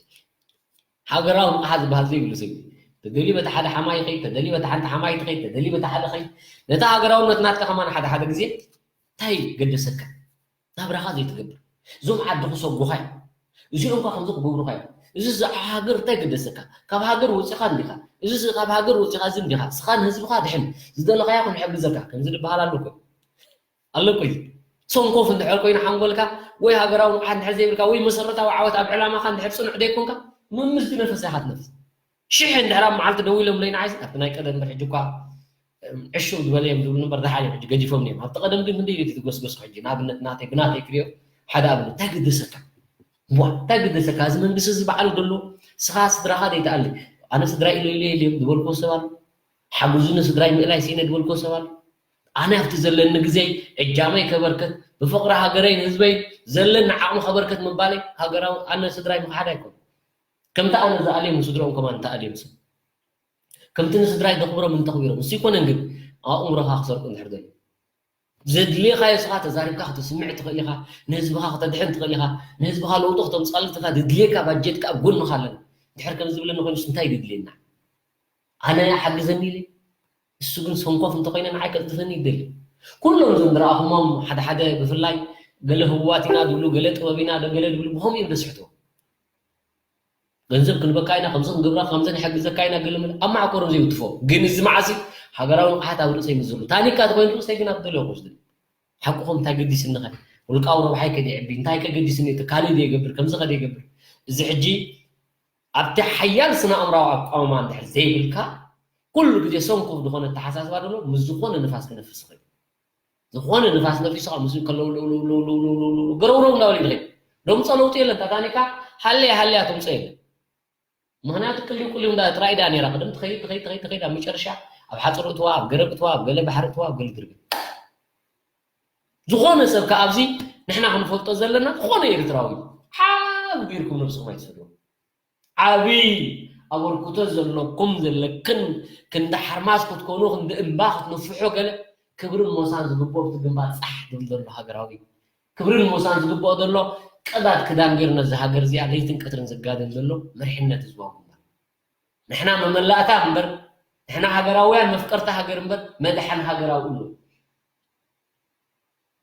ሃገራዊ ንቕሓት ዝበሃል ዘይብሉ ሰብ እዩ። ተደልዩ በቲ ሓደ ሓማይ ይኸይድ፣ ተደልዩ በቲ ሓንቲ ሓማይ ትኸይድ፣ ተደልዩ በቲ ሓደ ኸይድ። ነታ ሃገራውነት ናትካ ከማን ሓደ ሓደ ግዜ እንታይ ገደሰካ? ናብራኻ ዘይትገብር። እዞም ዓዲ ክሰጉኻ እዮም። እዚኦም እኳ ከምዚ ክገብሩኻ እዮም። እዚ እዚ ሃገር እንታይ ገደሰካ? ካብ ሃገር ወፂኻ እንዲኻ፣ እዚ እዚ ካብ ሃገር ወፂኻ እዚ እንዲኻ፣ ስኻን ህዝብኻ ድሕን፣ ዝደለኻዮ ክንሕግዘካ፣ ከምዚ ዝበሃል ኣሎ እኮ። ኣሎ እኮ እዩ። ሰንኮፍ እንድሕር ኮይኑ ሓንጎልካ፣ ወይ ሃገራዊ ንቕሓት እንድሕር ዘይብልካ፣ ወይ መሰረታዊ ዓወት ኣብ ዕላማኻ እንድሕር ፅኑዕ ዘይኮንካ፣ ምምስ ዝነፈሰ ኢኻ ትነፍስ። ሽሕ እንድሕር ኣብ መዓልቲ ደው ኢሎምለይ ንዓይስ፣ ኣብቲ ናይ ቀደም እምበር ሕጂ እኳ፣ እም፣ ዕሽው ዝበለ እዮም ዝብሉ እምበር ደሓን እዮም፣ ሕጂ ገዲፎም እዮም። ኣብቲ ቀደም ግን ክንደይ እዩ ትጎስጎስ ሕጂ፣ ንኣብነት ናተይ፣ ብናተይ ክሪኦ፣ ሓደ ኣብነት፣ እንታይ ገደሰካ? ዋ፣ እንታይ ገደሰካ? እዚ መንግስቲ እዚ ባዕሉ ደሎ፣ ስኻ ስድራኻ ደይትኣሊ። ኣነ ስድራይ ኢለ ኢለ ኢለ እዮም ዝበልኩዎ ሰብ ኣሎ። ሓግዙኒ ስድራይ ምእላይ ስኢነ ዝበልኩዎ ሰብ ኣሎ። ኣነ ኣብቲ ዘለኒ ግዜ እጃመይ ከበርክት፣ ብፍቕሪ ሃገረይን ህዝበይን ዘለኒ ዓቕሚ ከበርክት ምባለይ ሃገራዊ፣ ኣነ ስድራይ ምኽሓድ ኣይኮን። ከምቲ ኣነ ዝኣልዮም ንስድርኦም ከማን እንተኣልዮም ሰብ። ከምቲ ንስድራይ ዘኽብሮም እንተኽቢሮም። እሱ ይኮነን ግን ኣእምሮኻ ክሰርቁ እንድሕር ደልዩ። ዘድልየኻዮ ስኻ ተዛሪብካ ክተስምዕ ትኽእል ኢኻ፣ ንህዝብኻ ክተድሕን ትኽእል ኢኻ፣ ንህዝብኻ ለውጢ ክተምፅኣሉ ትኽእል፣ ዘድልየካ ባጀትካ ኣብ ጎንኻ ኣለና። እንድሕር ከም ዝብለኒ ኮይኑስ እንታይ ዘድልየና? ኣነ ሓግዘኒ ኢለ፣ እሱ ግን ሰንኮፍ እንተኮይነ ንዓይ ከቕዝፈኒ ይደሊ። ኩሎም እዞም ዝረኣኹሞም ሓደ ሓደ ብፍላይ ገለ ህቡባት ኢና ዝብሉ፣ ገለ ጥበብ ኢና፣ ገለ ዝብሉ ብኸምኡ እዮም ዘስሕትዎ። ገንዘብ ክንበካ ኢና፣ ከምዚ ክንገብራ፣ ከምዚ ንሕግዘካ ኢና፣ ገለ መለ ኣብ ማዕኮሮም ዘይውትፎ። ግን እዚ መዓሲ ሃገራዊ ንቕሓት ኣብ ርእሰይ ምስ ዝብሉ፣ ታኒካ ተኮይኑ ርእሰይ ግን ኣብ ደልዮ ክወስድኒ። ሓቅኹም እንታይ ገዲስኒ ኸ? ውልቃዊ ረብሓይ ከ ድየዕቢ? እንታይ ከ ገዲስኒ? እቲ ካልእ ድየገብር? ከምዚ ኸ ድየገብር? እዚ ሕጂ ኣብቲ ሓያል ስነ ኣእምራዊ ኣቋውማ እንድሕር ዘይብልካ፣ ኩሉ ግዜ ሰንኮፍ ዝኾነ ኣተሓሳስባ ደሎ ምስ ዝኾነ ንፋስ ክነፍስ ይኽእል። ዝኾነ ንፋስ ነፊሱ ካብ ምስኡ ከለዉ ለው ለው ለው ለው ለው ለው ለው ገረውረው እንዳበለ ይኸይድ። ደምፆ ለውጢ የለን። ታታኒካ ሃለያ ሃለያ ተምፆ የለን። ምኽንያቱ ቅልው ቅልው እንዳ ጥራይ ድያ ነይራ። ቅድም ትኸይድ ትኸይድ ትኸይድ ትኸይድ ኣብ መጨረሻ ኣብ ሓፅሪ እትዋ፣ ኣብ ገረብ እትዋ፣ ኣብ ገለ ባሕሪ እትዋ፣ ኣብ ገለ ድርቢ። ዝኾነ ሰብ ከ ኣብዚ ንሕና ክንፈልጦ ዘለና ዝኾነ ኤርትራዊ ሓብ ቢርኩም ነብስኹም ኣይትሰድዎ። ዓቢ ኣበርክቶ ዘለኩም ዘለክን ክንዲ ሓርማዝ ክትኮኑ ክንዲ እምባ ክትነፍሑ ገለ ክብርን ሞሳን ዝግብኦ እቲ ግንባር ጻሕ ዝብል ዘሎ ሃገራዊ ክብርን ሞሳን ዝግብኦ ዘሎ ቅዳድ ክዳን ገይሩ ነዚ ሃገር እዚኣ ለይትን ቀትርን ዝጋደል ዘሎ መሪሕነት ህዝባዊ ግንባር። ንሕና መመላእታ እምበር ንሕና ሃገራውያን መፍቀርቲ ሃገር እምበር መድሓን ሃገራዊ ኣሎ።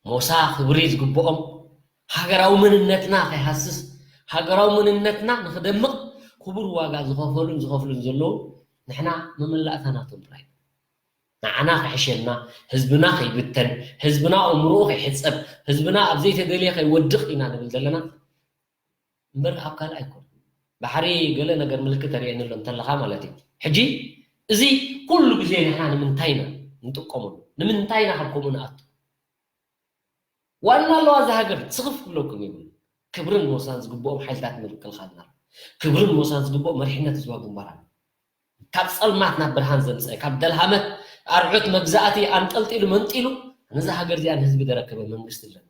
ሞሳ ክብሪ ዝግብኦም ሃገራዊ መንነትና ከይሃስስ ሃገራዊ መንነትና ንክደምቕ ክቡር ዋጋ ዝኸፈሉን ዝኸፍሉን ዘለዉ ንሕና መመላእታ ናቶም ጥራይ ኢና። ንዓና ክሕሸና ህዝብና ከይብተን ህዝብና ኣእምርኡ ከይሕፀብ ህዝብና ኣብ ዘይተደልየ ከይወድቕ ኢና ንብል ዘለና እምበር ኣብ ካልእ ኣይኮን። ባሕሪ ገለ ነገር ምልክት ተርእየኒ ኣሎ እንተለኻ ማለት እዩ። ሕጂ እዚ ኩሉ ግዜ ንሕና ንምንታይ ኢና ንጥቀመሉ? ንምንታይ ኢና ካብ ከምኡ ንኣቱ? ዋና ኣለዋ እዛ ሃገር ስኽፍ ክብለኩም ይብሉ። ክብርን ሞሳን ዝግብኦም ሓይልታት ምክልኻልና ኣሎ። ክብርን ሞሳን ዝግብኦም መሪሕነት ህዝባዊ ግንባር ኣሎ። ካብ ጸልማት ናብ ብርሃን ዘምጸ ካብ ደልሃመት ኣርዑት መግዛእቲ ኣንጠልጢሉ መንጢሉ ነዛ ሃገር እዚኣ ንህዝቢ ዘረከበ መንግስቲ ኣለና።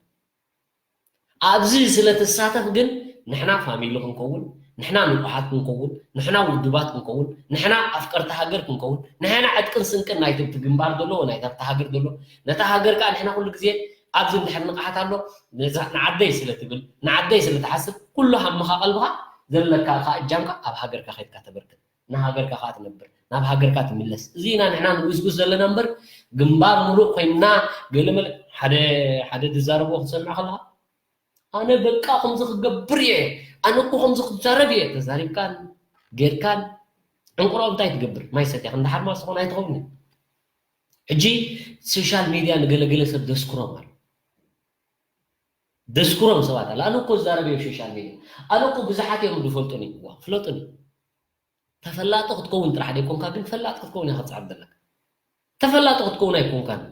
ኣብዚ ስለ ትሳተፍ ግን ንሕና ፋሚሊ ክንከውን፣ ንሕና ንቑሓት ክንከውን፣ ንሕና ውዱባት ክንከውን፣ ንሕና ኣፍቀርቲ ሃገር ክንከውን፣ ንሕና ዕጥቅን ስንቅን ናይቲ ግንባር ዘሎ ወይ ናይታ ሃገር ዘሎ፣ ነታ ሃገር ከኣ ንሕና ኩሉ ግዜ ኣብዚ እንድሕር ንቕሓት ኣሎ፣ ነዛ ንዓደይ ስለ ትብል፣ ንዓደይ ስለ ትሓስብ፣ ኩሉ ሃምኻ ቀልብኻ ዘለካ ከኣ እጃምካ ኣብ ሃገርካ ከይድካ ተበርክት። ንሃገርካ ከኣ ትነብር፣ ናብ ሃገርካ ትምለስ። እዚ ኢና ንሕና ንጉስጉስ ዘለና እምበር ግንባር ሙሉእ ኮይንና ገለመለ ሓደ ሓደ ዝዛረብዎ ክትሰምዕ ከለኻ ኣነ በቃ ከምዚ ክገብር እየ፣ ኣነ እኮ ከምዚ ክዛረብ እየ ተዛሪብካን ጌርካን ዕንቁሮ እንታይ ትገብር? ማይ ሰትያ ክንዲ ሓርማዝ ዝኾን ኣይትኸውን። ሕጂ ሶሻል ሚድያ ንገለገለ ሰብ ደስክሮም ኣሎ። ደስክሮም ሰባት ኣሎ። ኣነ እኮ ዝዛረብ እየ ሶሻል ሚድያ። ኣነ እኮ ብዙሓት እዮም ዝፈልጡኒ። ዋ፣ ፍለጡኒ። ተፈላጢ ክትከውን ጥራሕ ደይኮንካ ግን ፈላጥ ክትከውን ኢኻ ክትጽዕር ዘለካ። ተፈላጢ ክትከውን ኣይኮንካን።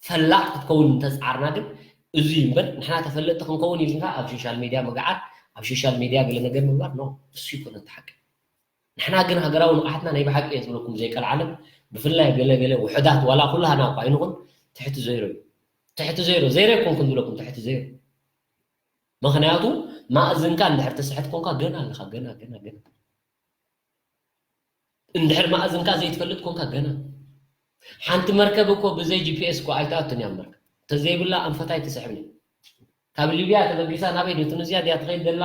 ፈላጥ ክትከውን እንተጽዓርና ግን እዙይ እምበር ንሕና ተፈለጥቲ ክንከውን ኢልካ ኣብ ሶሻል ሚድያ ምግዓር፣ ኣብ ሶሻል ሚድያ ገለ ነገር ምግባር ኖ፣ እሱ ይኮነ እቲ ሓቂ። ንሕና ግን ሃገራዊ ንቕሓትና ናይ ብሓቂ እየ ዝብለኩም ዘይቀልዓለም ብፍላይ ገለ ገለ ውሑዳት ዋላ ኩላህና እኳ ኣይንኹን ትሕቲ ዜሮ እዩ። ትሕቲ ዜሮ፣ ዜሮ ኣይኮንኩን ዝብለኩም ትሕቲ ዜሮ። ምኽንያቱ ማእዝንካ እንድሕር ትስሕት ኮንካ ገና ኣለኻ፣ ገና ገና ገና። እንድሕር ማእዝንካ ዘይትፈልጥ ኮንካ ገና ሓንቲ መርከብ እኮ ብዘይ ጂ ፒ ኤስ እኮ ኣይትኣቱን እያ መርከብ። እንተዘይብላ ኣንፈታ ኣይትስሕብን እያ። ካብ ሊብያ ተበጊሳ ናበይ ዶ ቱኒዝያ ድያ ትኸይድ ዘላ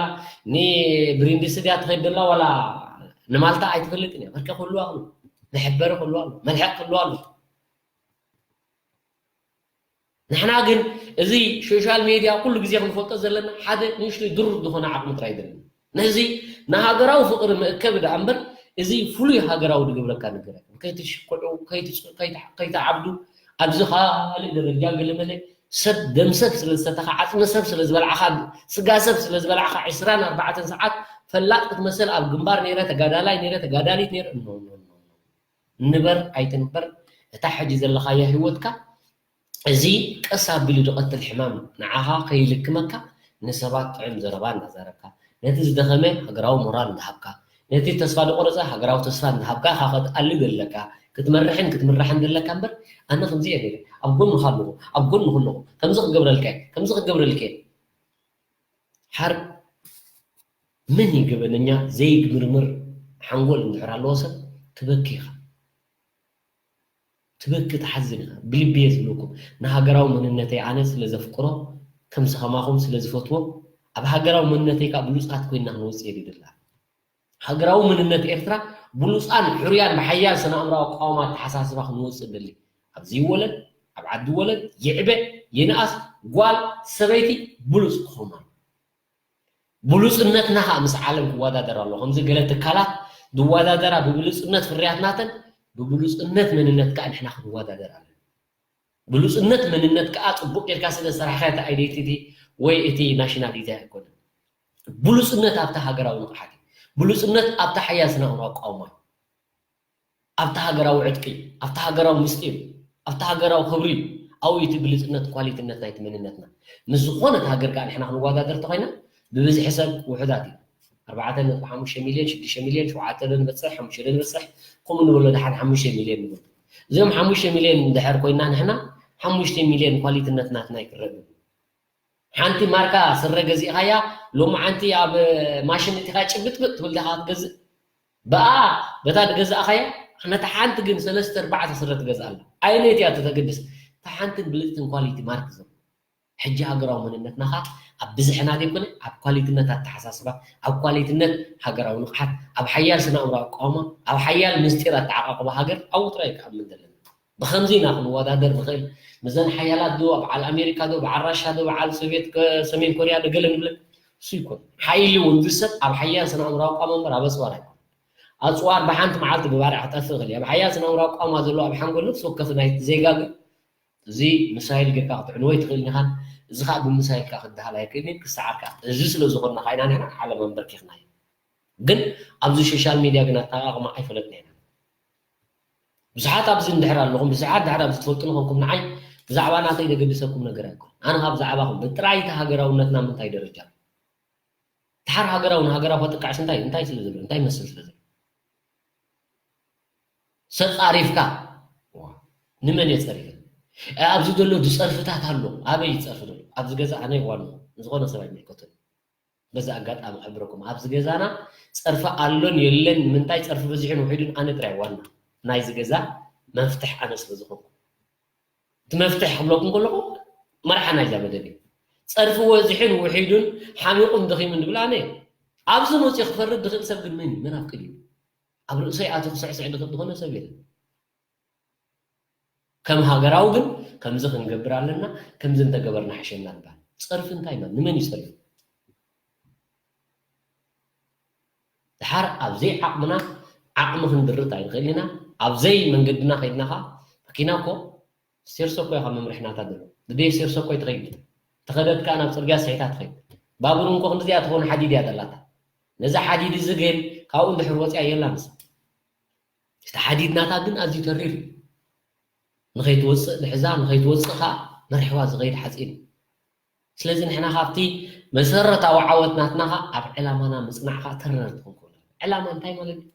ንብሪንዲስ ድያ ትኸይድ ዘላ ዋላ ንማልታ ኣይትፈልጥን እያ። መርከብ ክህልዋ ክሉ መሕበሪ ክህልዋ ኣሎ፣ መልሕቕ ክህልዋ ኣሎ። ንሕና ግን እዚ ሶሻል ሜድያ ኩሉ ግዜ ክንፈልጦ ዘለና ሓደ ንእሽተይ ድሩት ዝኾነ ዓቕሚ ጥራይ ዘለና። ነዚ ንሃገራዊ ፍቕሪ መእከቢ ደኣ እምበር፣ እዚ ፍሉይ ሃገራዊ ዝገብረካ ነገር ኣይኮነን። ከይትሽክዑ፣ ከይትጽ-፣ ከይት-፣ ከይትዓብዱ፣ ኣብዚ ካልእ ደረጃ ገለመለ ሰብ ደም ሰብ ስለ ዝሰተኻ፣ ዓጽሚ ሰብ ስለ ዝበላዕኻ፣ ስጋ ሰብ ስለ ዝበላዕኻ፣ ዕስራን ኣርባዕተን ሰዓት ፈላጥ ክትመስል ኣብ ግንባር ነይረ፣ ተጋዳላይ ነይረ፣ ተጋዳሊት ነይረ፣ ኖ፣ ኖ፣ ኖ፣ ኖ። ንበር ኣይትንበር፣ እታ ሕጂ ዘለኻያ ህይወትካ፣ እዚ ቀስ ኣቢሉ ዝቐትል ሕማም ንዓኻ ከይልክመካ፣ ንሰባት ጥዑም ዘረባ እንዳዛረብካ፣ ነቲ ዝደኸመ ሃገራዊ ሞራል እንዳሃብካ፣ ነቲ ተስፋ ዝቆረጸ ሃገራዊ ተስፋ እንዳሃብካ ኢኻ ክትኣሊ ዘለካ፣ ክትመርሕን ክትምራሕን ዘለካ እምበር፣ ኣነ ከምዚ እየ ነይረ፣ ኣብ ጎንኻ ኣለኹ፣ ኣብ ጎንኺ ኣለኹ፣ ከምዚ ክገብረልካ እየ፣ ከምዚ ክገብረልኪ እየ። ሓር ምን ይገበነኛ ዘይግምርምር ሓንጎል እንድሕር ኣለዎ ሰብ ትበኪ ኢኻ። ትበኪ ትሓዝን ኢኻ። ብልቢ እየ ዝብለኩም። ንሃገራዊ መንነተይ ኣነ ስለ ዘፍቅሮ፣ ከምዚ ከማኹም ስለ ዝፈትዎ፣ ኣብ ሃገራዊ መንነተይ ከኣ ብሉጻት ኮይንና ክንወጽእ እየ ዝደሊ። ሃገራዊ መንነት ኤርትራ ብሉጻን ሕሩያን ብሓያል ስነ ኣእምራዊ ኣቃውማ ኣተሓሳስባ ክንወጽእ እደሊ። ኣብዚ ይወለድ፣ ኣብ ዓዲ ይወለድ፣ ይዕበ፣ ይንኣስ፣ ጓል፣ ሰበይቲ ብሉጽ ክኸውን ኣለዎ። ብሉጽነትና ከኣ ምስ ዓለም ክወዳደር ኣለዎ። ከምዚ ገለ ትካላት ዝወዳደራ ብብሉጽነት ፍርያት ናተን፣ ብብሉጽነት መንነት ከኣ ንሕና ክንወዳደር ኣለና። ብሉጽነት መንነት ከኣ ጽቡቕ ጌርካ ስለ ዝሰራሕካ እቲ ኣይደንቲቲ ወይ እቲ ናሽናሊቲ ኣይኮነን። ብሉጽነት ኣብቲ ሃገራዊ ንቕሓት እዩ። ብሉጽነት ኣብቲ ሓያል ስነ ኣእምሮ ኣቃውማ እዩ። ኣብቲ ሃገራዊ ዕጥቂ፣ ኣብቲ ሃገራዊ ምስጢር፣ ኣብቲ ሃገራዊ ክብሪ፣ ኣብኡ እቲ ብሉጽነት ኳሊቲነት ናይቲ መንነትና። ምስ ዝኾነት ሃገር ከኣ ንሕና ክንወዳደር እንተኾይና፣ ብብዝሒ ሰብ ውሑዳት እዩ። ኣርባዕተ ነጥቢ ሓሙሽተ ሚልዮን፣ ሽዱሽተ ሚልዮን፣ ሸውዓተ ዶ ንበጽሕ፣ ሓሙሽተ ዶ ንበጽሕ፣ ከምኡ ንበሎ ደሓን ሓሙሽተ ሚልዮን ንበሎ። እዚኦም ሓሙሽተ ሚልዮን እንድሕር ኮይና ንሕና፣ ሓሙሽተ ሚልዮን ኳሊቲነት ናትና ኣይክረብን። ሓንቲ ማርካ ስረ ገዚእኻያ፣ ሎማዓንቲ ኣብ ማሽን እቲኻ ጭብጥብጥ ትብል ዲኻ ክትገዝእ? ብኣ፣ በታ ዝገዛእኻያ፣ ነታ ሓንቲ ግን ሰለስተ ኣርባዕተ ስረ ትገዝእ ኣላ። ኣየነይቲ እያ እተግድስ? እታ ሓንትን ብልጽትን ኳሊቲ ማርክ ዘም። ሕጂ ሃገራዊ መንነትና ኸኣ ኣብ ብዝሕና ዘይኮነ፣ ኣብ ኳሊቲነት ኣተሓሳስባ፣ ኣብ ኳሊቲነት ሃገራዊ ንቕሓት፣ ኣብ ሓያል ስነ ኣእምራዊ ኣቃውማ፣ ኣብ ሓያል ምስጢር ኣተዓቓቕባ ሃገር ኣብኡ ጥራይ ክኣምን ዘለና። ብኸምዚ ኢና ክንወዳደር ንኽእል። ምስዘን ሓያላት ዶ፣ በዓል ኣሜሪካ ዶ፣ በዓል ራሻ ዶ፣ በዓል ሶቪየት፣ ከ-፣ ሰሜን ኮርያ ዶ፣ ገለ ንብለን። እሱ ይኮን። ሓይሊ እውን ዝሰጥ ኣብ ሓያል ስነ ኣእምራዊ ኣቃውማ እምበር ኣብ ኣጽዋር ኣይኮን። ኣጽዋር ብሓንቲ መዓልቲ ብባርዕ ክጠፍእ ይኽእል እዩ። ኣብ ሓያል ስነ ኣእምራዊ ኣቃውማ ዘለዎ ኣብ ሓንጎል ነፍሲ ወከፍ ናይ ዜጋ ግን እዚ ሚሳይል ጌርካ ክትዕንዎ ኣይትኽእልን ኢኻን፣ እዚ ኸኣ ብሚሳይል ከኣ ክደሃል ኣይክእልን እዩ፣ ክሰዓር ከኣ። እዚ ስለ ዝኾንና ኸኣ ኢና ንሕና ዓለም ኣንበርኪኽናዮ። ግን ኣብዚ ሶሻል ሚድያ ግን ኣጠቓቕማ ኣይፈለጥና ኢና። ብዙሓት ኣብዚ እንድሕር ኣለኹም፣ ብዙሓት ድሕር ኣብዚ ትፈልጡኒ ኮንኩም ንዓይ ብዛዕባ ናተይ ዘገድሰኩም ነገር ኣይኮን። ኣነ ካብ ዛዕባኹም ብጥራይ እቲ ሃገራውነትና ምንታይ ደረጃ ኣሎ? ድሓር ሃገራዊ ንሃገራዊ ከጥቅዕስ እንታይ፣ እንታይ ስለ ዘሎ፣ እንታይ ይመስል ስለ ዘሎ? ሰጻሪፍካ። ዋ፣ ንመን እየ ጸሪፈ? እ፣ ኣብዚ ዘሎ ዝጸርፍታት ኣሎ። ኣበይ ይጸርፍ ዘሎ? ኣብዚ ገዛ ኣነ ዋና። ንዝኾነ ሰብ ኣይምልከቶን። በዚ ኣጋጣሚ ክሕብረኩም። ኣብዚ ገዛና ጸርፊ ኣሎን የለን፣ ንምንታይ ጸርፊ በዚሑን ውሒዱን ኣነ ጥራይ ዋና። ናይዚ ገዛ መፍትሕ ኣነ ስለ ዝኾንኩ። እቲ መፍትሕ ክብለኩም ከለኹ፣ መርሓ ናይዛ መደብ እዩ። ጸርፊ ወዚሑን ውሒዱን ሓሚቑን ደኺሙን ዝብል ኣነ። ኣብዚ መጺኡ ክፈርድ ዝኽእል ሰብ ግን መን እዩ? መን ኣብ ቅድሚኡ? ኣብ ርእሰይ ኣትዩ ክስዕስዕ ዝኽእል ዝኾነ ሰብ የለን። ከም ሃገራዊ ግን ከምዚ ክንገብር ኣለና፣ ከምዚ እንተገበርና ሓሸና ንበሃል። ጸርፊ እንታይ ማለት? ንመን እዩ ጸርፊ? ድሓር ኣብ ዘይዓቕምና ዓቕሚ ክንድርት ኣይንኽእል ኢና። ኣብ ዘይ መንገድና ከይድና ኸዓ፣ መኪና እኮ ስቴርሶ እኮ እዩ ካብ መምርሒ ናታ ዘሎ። ብደይ ስቴርሶ እኮ እዩ ትኸይድ። ተኸደት ከኣ ናብ ጽርግያ ስሒታ ትኸይድ። ባቡር እንኮ ክንድዚኣ ትኸውን ሓዲድ እያ ዘላታ። ነዛ ሓዲድ እዚ ግን ካብኡ እንድሕር ወጺኣ የላን እሳ። እቲ ሓዲድ ናታ ግን ኣዝዩ ተሪር እዩ። ንኸይትወጽእ ዝሕዛ፣ ንኸይትወጽእ ከኣ መርሕዋ ዝኸይድ ሓጺን እዩ። ስለዚ ንሕና ካብቲ መሰረታዊ ዓወት ናትና ከኣ ኣብ ዕላማና ምጽናዕ ከኣ ተረርቲ ክንከውን ኣለና። ዕላማ እንታይ ማለት እዩ?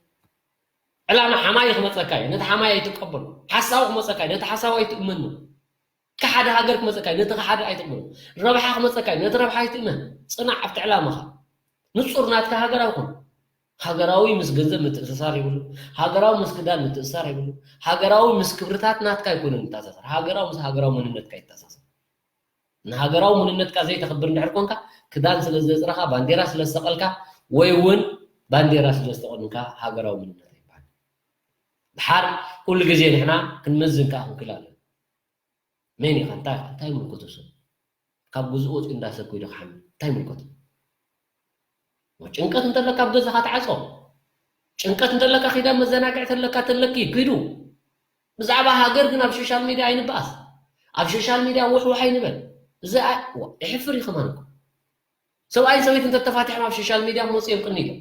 ዕላማ ሓማይ ክመጸካ እዩ፣ ነቲ ሓማይ ኣይትቀበሎ። ሓሳዊ ክመጸካ እዩ፣ ነቲ ሓሳዊ ኣይትእመኖ። ከሓዲ ሃገር ክመጸካ እዩ፣ ነቲ ከሓዲ ኣይትቕበሎ። ረብሓ ክመጸካ እዩ፣ ነቲ ረብሓ ኣይትእመን። ጽናዕ ኣብቲ ዕላማኻ። ንጹር ናትካ ሃገራዊ ኩን። ሃገራዊ ምስ ገንዘብ ምትእስሳር የብሉ። ሃገራዊ ምስ ክዳን ምትእስሳር የብሉ። ሃገራዊ ምስ ክብርታት ናትካ ኣይኮነን ይተኣሳሰር። ሃገራዊ ምስ ሃገራዊ መንነትካ ይተኣሳሰር። ንሃገራዊ መንነትካ ዘይተኽብር እንድሕር ኮንካ፣ ክዳን ስለ ዘጽረኻ፣ ባንዴራ ስለ ዝሰቐልካ፣ ወይ እውን ባንዴራ ስለ ዝተቖንንካ ሃገራዊ መንነት ኣይበሃል። ድሓር ኩሉ ግዜ ንሕና ክንመዝን ከኣ ክንክእል ኣለና። መን ኢኻ? እንታይ ኢኻ? እንታይ ይምልከቶ ሰብ? ካብ ግዝኡ ወጺኡ እንዳ ሰብ ኮይዱ ክሓሚ እንታይ ይምልከቶ? ጭንቀት እንተለካ ኣብ ገዛኻ ተዓጾ። ጭንቀት እንተለካ ኺዳ መዘናግዒ ተለካ ተለኪ ኪዱ። ብዛዕባ ሃገር ግን ኣብ ሶሻል ሚድያ ኣይንበኣስ። ኣብ ሶሻል ሚድያ ውሕውሕ ኣይንበል። እዚ የሕፍር እዩ ከማን እኮ። ሰብኣይን ሰበይትን ተተፋቲሖም ኣብ ሶሻል ሚድያ ክመፁ እዮም ቅኒቶም።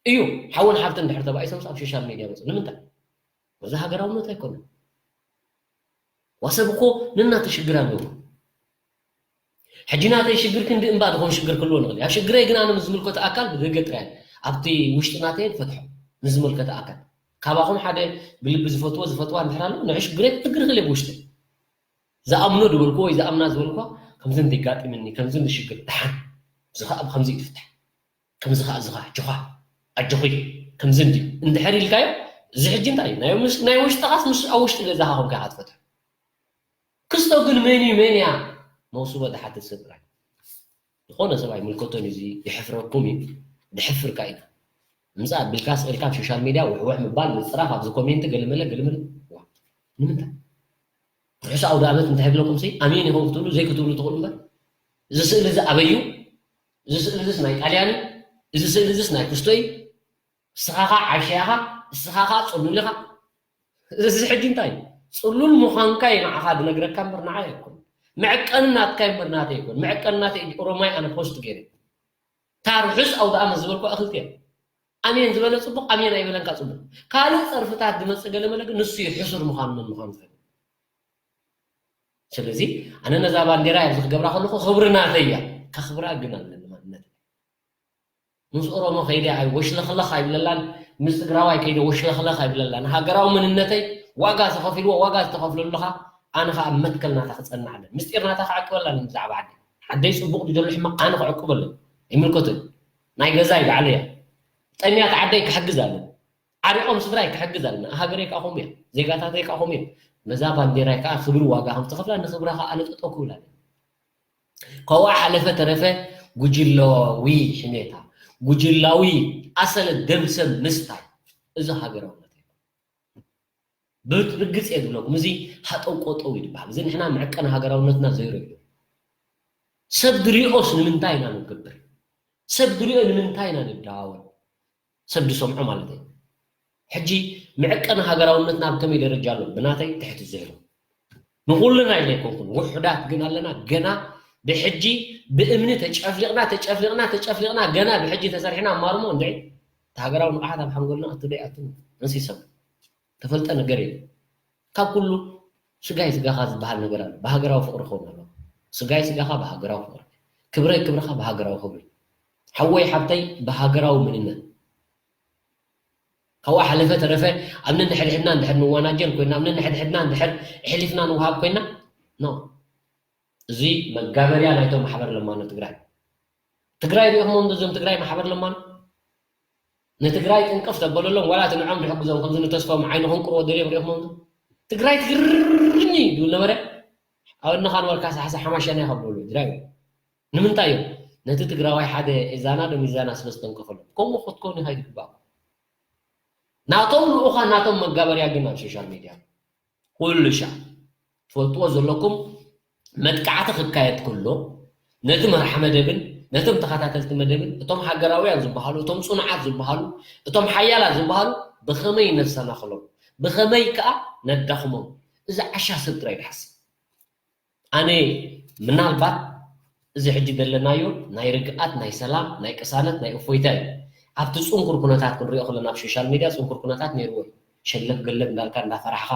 እዩ ሓውን ሓብትን ድሕር ተባኢሶምስ ኣብ ሶሻል ሚድያ መፁ ንምንታይ? እዚ ሃገራውነት ኣይኮነን። ዋሰብ እኮ ንናተ ሽግር ኣለዎ። ሕጂ ናተይ ሽግር ክንዲ እምባ ዝኾን ሽግር ክልዎ ንኽእል። ኣብ ሽግረይ ግን ኣነ ምስ ዝምልከቶ ኣካል ብደገ ጥራይ ኣብቲ ውሽጢ ናተይ ንፈትሖ። ምስ ዝምልከቶ ኣካል ካባኹም ሓደ ብልቢ ዝፈትዎ ዝፈትዋ እንድሕር ኣሎ ንዕ ሽግረይ ክትግር ክእል ብውሽጢ ዝኣምኖ ዝበልኩ ወይ ዝኣምና ዝበልኳ ከምዚ እንዲጋጥምኒ ከምዚ እንዲ ሽግር ደሓን እዚ ከዓ ብከምዚ እዩ ዝፍታሕ። ከምዚ ከዓ እዚ ከዓ ኣጆኻ ኣጆኺ ከምዚ እንዲ እንድሕር ኢልካዮ እዚ ሕጂ እንታይ እዩ ናይ ውሽጥኻስ ምስ ኣብ ውሽጢ ገዛኻ ኮንካ ኢኻ ትፈትሖ። ክስቶ ግን መን እዩ መን እያ መውስቦ ዝሓትት ሰብ ጥራይ። ዝኾነ ሰብ ኣይምልከቶን እዩ እዚ የሕፍረኩም እዩ። ድሕፍርካ ኢና ምፃ ኣቢልካ ስእልካ ኣብ ሶሻል ሚድያ ውሕውሕ ምባል ምፅራፍ ኣብዚ ኮሜንት ገለመለ ገለመለ ንምንታይ? ርሑስ ኣውደ ኣመት እንታይ ይብለኩም ሲ ኣሜን ይኸውን ክትብሉ ዘይክትብሉ ትኽእሉ እምበር እዚ ስእሊ እዚ ኣበዩ? እዚ ስእሊ እዚስ ናይ ጣልያን እዩ? እዚ ስእሊ እዚስ ናይ ክስቶ እዩ? እስኻ ኸዓ ዓሻ ኢኻ፣ እስኻ ኸዓ ጽሉል ኢኻ። እዚ ሕጂ እንታይ እዩ? ጽሉል ምዃንካ እዩ ንዓኻ ዝነግረካ እምበር ንዓይ ኣይኮን። መዕቀኒ ናትካ እዩ እምበር ናተይ ኣይኮን። መዕቀኒ ናተይ እዩ ኦሮማይ ኣነ ፖስት ገይረ። እታ ርሑስ ኣውደኣመት ዝበልኳ እኽልቲ እያ። ኣሜን ዝበለ ጽቡቕ፣ ኣሜን ኣይበለንካ ጽቡቕ። ካልእ ጸርፍታት ዝመጽእ ገለ መለ ግን ንሱ እዩ ሕሱር ምዃኑ መን ምዃኑ ዝፈልጥ። ስለዚ ኣነ ነዛ ባንዴራ ኣብዚ ክገብራ ከለኹ ክብሪ ናተይ እያ። ከኽብራ ግን ኣለኒ ማንነተይ። ምስ ኦሮሞ ከይደ ኣይ ወሽለኽለኽ ኣይብለላን፣ ምስ ትግራዋይ ከይደ ወሽለኽለኽ ኣይብለላን። ሃገራዊ መንነተይ ዋጋ ተኸፊልዎ፣ ዋጋ ዝተኸፍለሉ ኸኣ ኣነ ኸኣ ኣብ መትከል ናታ ክጸንዕ ኣለኒ። ምስጢር ናታ ክዕቅበላ ኣለኒ ብዛዕባ ዓደይ። ዓደይ ጽቡቕ ድዩ ዘሎ ሕማቕ ኣነ ክዕቅበሉ ኣይምልከቶን። ናይ ገዛይ ባዕለይ እያ። ጠምያት ዓደይ ክሕግዝ ኣለኒ። ዓሪቖም ስድራይ ክሕግዝ ኣለኒ። ሃገረይ ከኣ ከምኡ እያ። ዜጋታተይ ከኣ ከምኡ እዮም። ነዛ ባንዴራይ ከኣ ክብሪ ዋጋ ከም ዝተኸፍላ ንኽብራ ከኣ ኣነ ጠጠው ክብል ኣለኒ። ካብኡ ሓለፈ ተረፈ ጉጅላዊ ሕሜታ፣ ጉጅላዊ ኣሰለ ደም ሰብ ምስታይ፣ እዚ ሃገራውነት ኣይኮነን። ብርግጽ እየ ዝብለኩም፣ እዚ ሃጠው ቆጠው እዩ ዝበሃል። እዚ ንሕና መዕቀኒ ሃገራውነትና ዘይሮ እዩ። ሰብ ድሪኦስ ንምንታይ ኢና ንገብር? ሰብ ድሪኦ ንምንታይ ኢና ንደዋወል? ሰብ ዝሰምዖ ማለት እዩ። ሕጂ መዕቀኒ ሃገራውነትና ኣብ ከመይ ደረጃ ኣሎ? ብናተይ ትሕቲ ዜሮ። ንኹልና ኢለ ኣይኮንኩን፣ ውሑዳት ግን ኣለና። ገና ብሕጂ ብእምኒ ተጨፍሊቕና፣ ተጨፍሊቕና፣ ተጨፍሊቕና፣ ገና ብሕጂ ተሰሪሕና ኣማርሞ እንድዒ፣ እቲ ሃገራዊ ንቕሓት ኣብ ሓንጎልና ኣቱ ዶ ይኣቱ? እንሲ ሰብ ተፈልጠ ነገር የለን። ካብ ኩሉ ስጋይ ስጋኻ ዝበሃል ነገር ኣሎ። ብሃገራዊ ፍቕሪ ክኸውን ኣለዎ። ስጋይ ስጋኻ ብሃገራዊ ፍቕሪ፣ ክብረይ ክብርኻ ብሃገራዊ ክብሪ፣ ሓወይ ሓብተይ ብሃገራዊ መንነት። ካብኡ ሓለፈ ተረፈ ኣብ ነንሕድሕድና እንድሕር ንወናጀል ኮይና፣ ኣብ ነንሕድሕድና እንድሕር ኣሕሊፍና ንውሃብ ኮይና፣ ኖ። እዚ መጋበርያ ናይቶም ማሕበር ለማኖ ትግራይ። ትግራይ ሪኢኹሞም ዶ እዞም ትግራይ ማሕበር ለማኖ? ንትግራይ ጥንቅፍ ተበለሎም፣ ዋላ እቲ ንዖም ዝሕግዞም ከምዚ ንተስፎም ዓይንኹም ቅርቦ ደልዮም ሪኢኹሞም ዶ? ትግራይ ትግርኝ ይብል ነበረ። ኣብ እነኻ ንበልካ ሳሕሳ ሓማሸና ኢኻ ብሎ ትግራይ። ንምንታይ እዮም? ነቲ ትግራዋይ ሓደ ኢዛና ዶ ሚዛና ስለ ዝተንቀፈሎም። ከምኡ ክትከውን ኢኻ ይግባእ። ናቶም ልኡኻን ናቶም መጋበርያ ግን ኣብ ሶሻል ሚድያ ኩሉ ሻዕ ትፈልጥዎ ዘለኩም መጥቃዕቲ ክካየድ ከሎ ነቲ መርሓ መደብን ነቶም ተኸታተልቲ መደብን እቶም ሃገራውያን ዝበሃሉ፣ እቶም ጽኑዓት ዝበሃሉ፣ እቶም ሓያላት ዝበሃሉ ብኸመይ ነሰናኽሎም፣ ብኸመይ ከኣ ነዳኽሞም፣ እዚ ዓሻ ሰብ ጥራይ ድሓስብ። ኣነ ምናልባት እዚ ሕጂ ዘለናዮ ናይ ርግኣት፣ ናይ ሰላም፣ ናይ ቅሳነት፣ ናይ እፎይታ እዩ። ኣብቲ ጽንኩር ኩነታት ክንሪኦ ከለና ኣብ ሶሻል ሚድያ ጽንኩር ኩነታት ነይርዎ እዩ። ሸለፍ ገለፍ እንዳልካ እንዳፈራሕኻ፣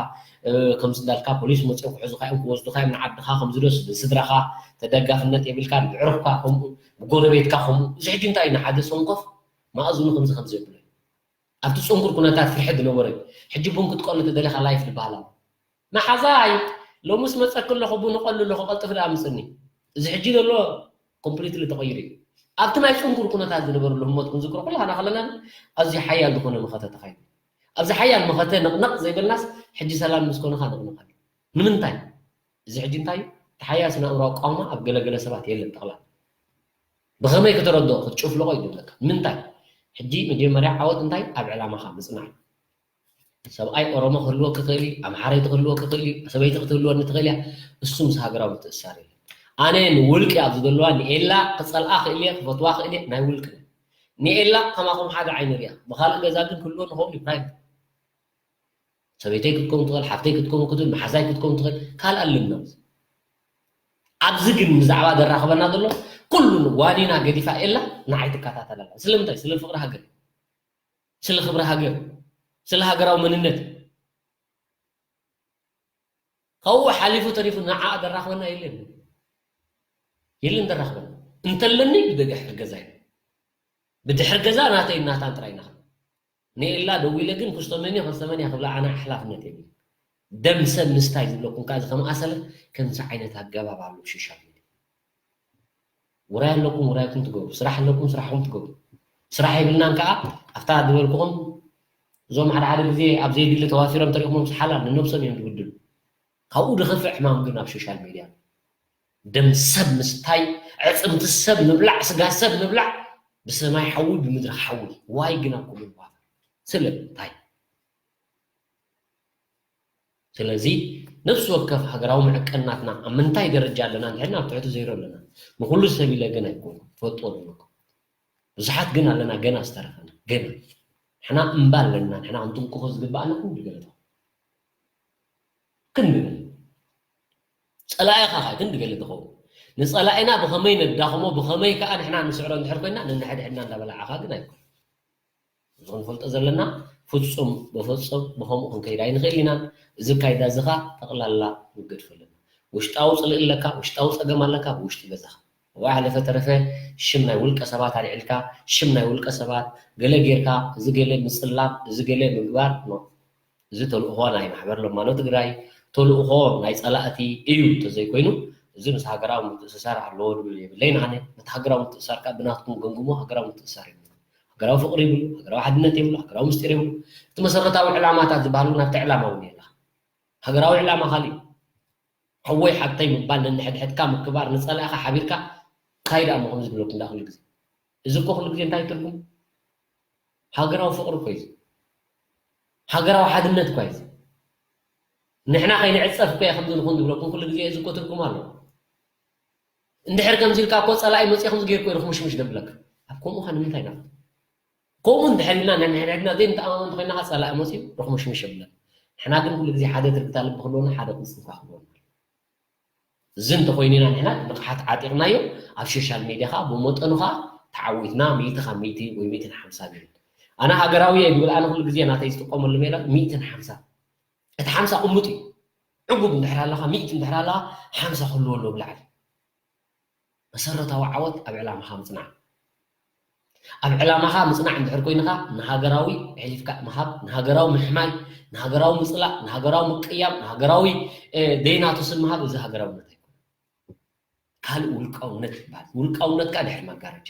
እ፣ ከምዚ እንዳልካ ፖሊስ መጽኦም ክሕዙኻ እዮም፣ ክወስዱኻ እዮም ንዓድኻ፣ ከምዚ ዶ ስድራኻ ተደጋፍነት የብልካን፣ ብዕሩኽካ ከምኡ፣ ብጎረቤትካ ከምኡ። እዚ ሕጂ እንታይ እዩ ንሓደ ሰንኮፍ መኣዝኑ ከምዚ ከምዚ የብሎ እዩ። ኣብቲ ጽንኩር ኩነታት ፍርሒ ዝነበረ እዩ። ሕጂ ቡን ክትቀሉ ተደሊኻ ላይፍ ዝበሃል ኣሎ። መሓዛይ ሎምስ መጸኪ ኣለኹ፣ ቡን እቐሉ ኣለኹ፣ ቀልጥፊ ደኣ ምጽኒ። እዚ ሕጂ ዘሎ ኮምፕሊትሊ ተቐይሩ እዩ። ኣብቲ ናይ ጽንኩር ኩነታት ዝነበረሉ ህሞት ክንዝክሮ ኩላህና ከለና ኣዝዩ ሓያል ዝኾነ መኸተ ተኻይዱ። ኣብዚ ሓያል መኸተ ንቕንቕ ዘይበልናስ ሕጂ ሰላም ምስ ኮነ ኸኣ ንቕንቕ ኣሎ። ንምንታይ? እዚ ሕጂ እንታይ እዩ? እቲ ሓያል ስነ ኣእምሮኣዊ ኣቃውማ ኣብ ገለገለ ሰባት የለን ጠቕላላ። ብኸመይ ከተረድኦ? ክትጭፍልቖ እዩ ዝብለካ። ንምንታይ? ሕጂ መጀመርያ ዓወት እንታይ? ኣብ ዕላማኻ ምጽናዕ እዩ። ሰብኣይ ኦሮሞ ክህልወኪ ይኽእል እዩ፣ ኣምሓረይቲ ክህልወኪ ይኽእል እዩ፣ ሰበይቲ ክትህልወኒ ትኽእል እያ። እሱ ምስ ሃገራዊ ምትእስሳር የለን። ኣነ ንውልቂ ኣብዚ ዘለዋ ንኤላ ክጸልኣ ክእል እየ፣ ክፈትዋ ክእል እየ፣ ናይ ውልቂ ነን። ንኤላ ከማኹም ሓደ ዓይኒ ሪኣ። ብኻልእ ገዛ ግን ክህልዎ ንኸውን እዩ፣ ፕራይም። ሰበይተይ ክትከውን ትኽእል፣ ሓፍተይ ክትከውን ክትብል፣ መሓዛይ ክትከውን ትኽእል፣ ካልእ ኣለና። ኣብዚ ግን ብዛዕባ ዘራኽበና ዘሎ ኩሉ ዋኒና ገዲፋ ኤላ ንዓይ ትከታተል ኣላ። ስለምንታይ? ስለ ፍቕሪ ሃገር፣ ስለ ክብሪ ሃገር፣ ስለ ሃገራዊ መንነት። ካብኡ ሓሊፉ ተሪፉ ንዓኣ ዘራኽበና የለን። የለን ዘራኽበና። እንተለኒ ብድሕሪ ገዛ እዩ። ብድሕሪ ገዛ ናተይ ናታን ጥራይ ኢና። ንኤላ ደዊለ ግን ክስቶ መን እዩ፣ ክስቶ መን እያ ክብላ ኣነ ሓላፍነት የብለይን። ደም ሰብ ምስታይ ዝብለኩም ከኣ እዚ ከመኣሰለ ከምዚ ዓይነት ኣገባብ ኣሎ ኣብ ሶሻል ሚድያ። ውራይ ኣለኩም ውራይኩም ትገብሩ፣ ስራሕ ኣለኩም ስራሕኩም ትገብሩ። ስራሕ የብልናን ከኣ ኣብታ ዝበልኩኹም እዞም ሓደ ሓደ ግዜ ኣብ ዘይድሊ ተዋፊሮም ተሪእኹሞም ሰሓላ ንነብሶም እዮም ዝብድሉ። ካብኡ ዝኸፍእ ሕማም ግን ኣብ ሶሻል ሚድያ ደም ሰብ ምስታይ፣ ኣዕፅምቲ ሰብ ምብላዕ፣ ስጋ ሰብ ምብላዕ፣ ብሰማይ ሓዊ ብምድሪ ሓዊ። ዋይ ግን ኣብ ኩሉ ንዋፈር። ስለምንታይ? ስለዚ ነፍሲ ወከፍ ሃገራዊ መዕቀን ናትና ኣብ ምንታይ ደረጃ ኣለና እንድሕና ኣብ ትሕቲ ዜሮ ኣለና። ንኹሉ ሰብ ኢለ ግን ኣይኮኑ ትፈልጥዎ ዘለኩም። ብዙሓት ግን ኣለና ገና ዝተረፈና ገና። ንሕና እምባ ኣለና፣ ንሕና ክንጥንቅኾ ዝግባኣና ክንዲ ገለ ክንዲ ገለ። ጸላኢኻ ኸዓ ክንዲ ገለ ትኸውን። ንጸላኢና ብኸመይ ነዳኽሞ፣ ብኸመይ ከኣ ንሕና ንስዕሮ እንድሕር ኮይና፣ ነንሕድሕድና እንዳበላዓኻ ግን ኣይኮነ። እዚ ክንፈልጦ ዘለና ፍጹም ብፍጹም ብኸምኡ ክንከይድ ኣይንኽእል ኢና። እዚ ኣካይዳ እዚ ኸኣ ጠቕላላ ንገድፎ ኣለና። ውሽጣዊ ጽልኢ ኣለካ፣ ውሽጣዊ ጸገም ኣለካ፣ ብውሽጢ ገዛኻ። ወሓለፈ ተረፈ ሽም ናይ ውልቀ ሰባት ኣልዒልካ፣ ሽም ናይ ውልቀ ሰባት ገለ ጌርካ፣ እዚ ገለ ምጽላም፣ እዚ ገለ ምግባር፣ ኖ። እዚ ተልእኾ ናይ ማሕበር ለማኖ ትግራይ፣ ተልእኾ ናይ ጸላእቲ እዩ እንተዘይኮይኑ፣ እዚ ምስ ሃገራዊ ምትእስሳር ኣለዎ ዝብል የብለይን ኣነ። ነቲ ሃገራዊ ምትእስሳር ከኣ ብናትኩም ገምግሞ፣ ሃገራዊ ምትእስሳር የብሉን። ሃገራዊ ፍቕሪ የብሉ፣ ሃገራዊ ሓድነት የብሉ፣ ሃገራዊ ምስጢር የብሉ። እቲ መሰረታዊ ዕላማታት ዝበሃል እውን ኣብቲ ዕላማ እውን የላ። ሃገራዊ ዕላማ ካሊእ። ሓወይ ሓብተይ ምባል፣ ነንሕድሕድካ ምክባር፣ ንጸላእኻ ሓቢርካ፣ እንታይ ደኣ እሞ ከምዚ ዝብለኩም ደኣ ኩሉ ግዜ። እዚ እኮ ኩሉ ግዜ እንታይ ትርጉም? ሃገራዊ ፍቕሪ እኮ እዩ እዚ። ሃገራዊ ሓድነት እኮ እዩ እዚ። ንሕና ከይንዕጸፍ እኮ እየ ከምዚ ንኹን ዝብለኩም ኩሉ ግዜ፣ እዚ እኮ ትርጉም ኣለዎ። እንድሕር ከምዚ ኢልካ እኮ ጸላኢ መጺኡ ከምዚ ገይሩ እኮ እዩ ርኽምሽምሽ ደብለካ። ኣብ ከምኡ ኸ ንምንታይ ኢና? ከምኡ እንድሕር ኢልና ነንሕድሕድና ዘይንተኣማመን እንተኾይና ኸ ጸላኢ መጺኡ ርኽምሽምሽ የብለካ። ንሕና ግን ኩሉ ግዜ ሓደ ትርግታ ልቢ ክህልወና፣ ሓደ ቅልጽምካ ክህልወና። እዚ እንተኾይኑ ኢና ንሕና ንቕሓት ዓጢቕናዮ ኣብ ሶሻል ሜድያ ኸኣ ብመጠኑ ኸኣ ተዓዊትና ሚእቲ ካብ ሚእቲ ወይ ሚእትን ሓምሳን ይብል። ኣነ ሃገራዊ እየ ዝብል ኣነ ኩሉ ግዜ ናተይ ዝጥቀመሉ ሜላ ሚእትን ሓምሳ። እቲ ሓምሳ ቅሙጥ እዩ። ዕጉብ እንድሕር ኣለኻ፣ ሚእቲ እንድሕር ኣለኻ፣ ሓምሳ ክህልዎ ኣለዎ ብላዕሊ። መሰረታዊ ዓወት ኣብ ዕላማኻ ምጽናዕ። ኣብ ዕላማኻ ምጽናዕ እንድሕር ኮይንኻ ንሃገራዊ ኣሕሊፍካ ምሃብ፣ ንሃገራዊ ምሕማይ፣ ንሃገራዊ ምጽላእ፣ ንሃገራዊ ምቅያም፣ ንሃገራዊ እ፣ ደይናቱ ስም ምሃብ እዚ ሃገራውነት ኣይኮነን። ካልእ ውልቃውነት ይበሃል። ውልቃውነት ከኣ ድሕሪ መጋረጃ።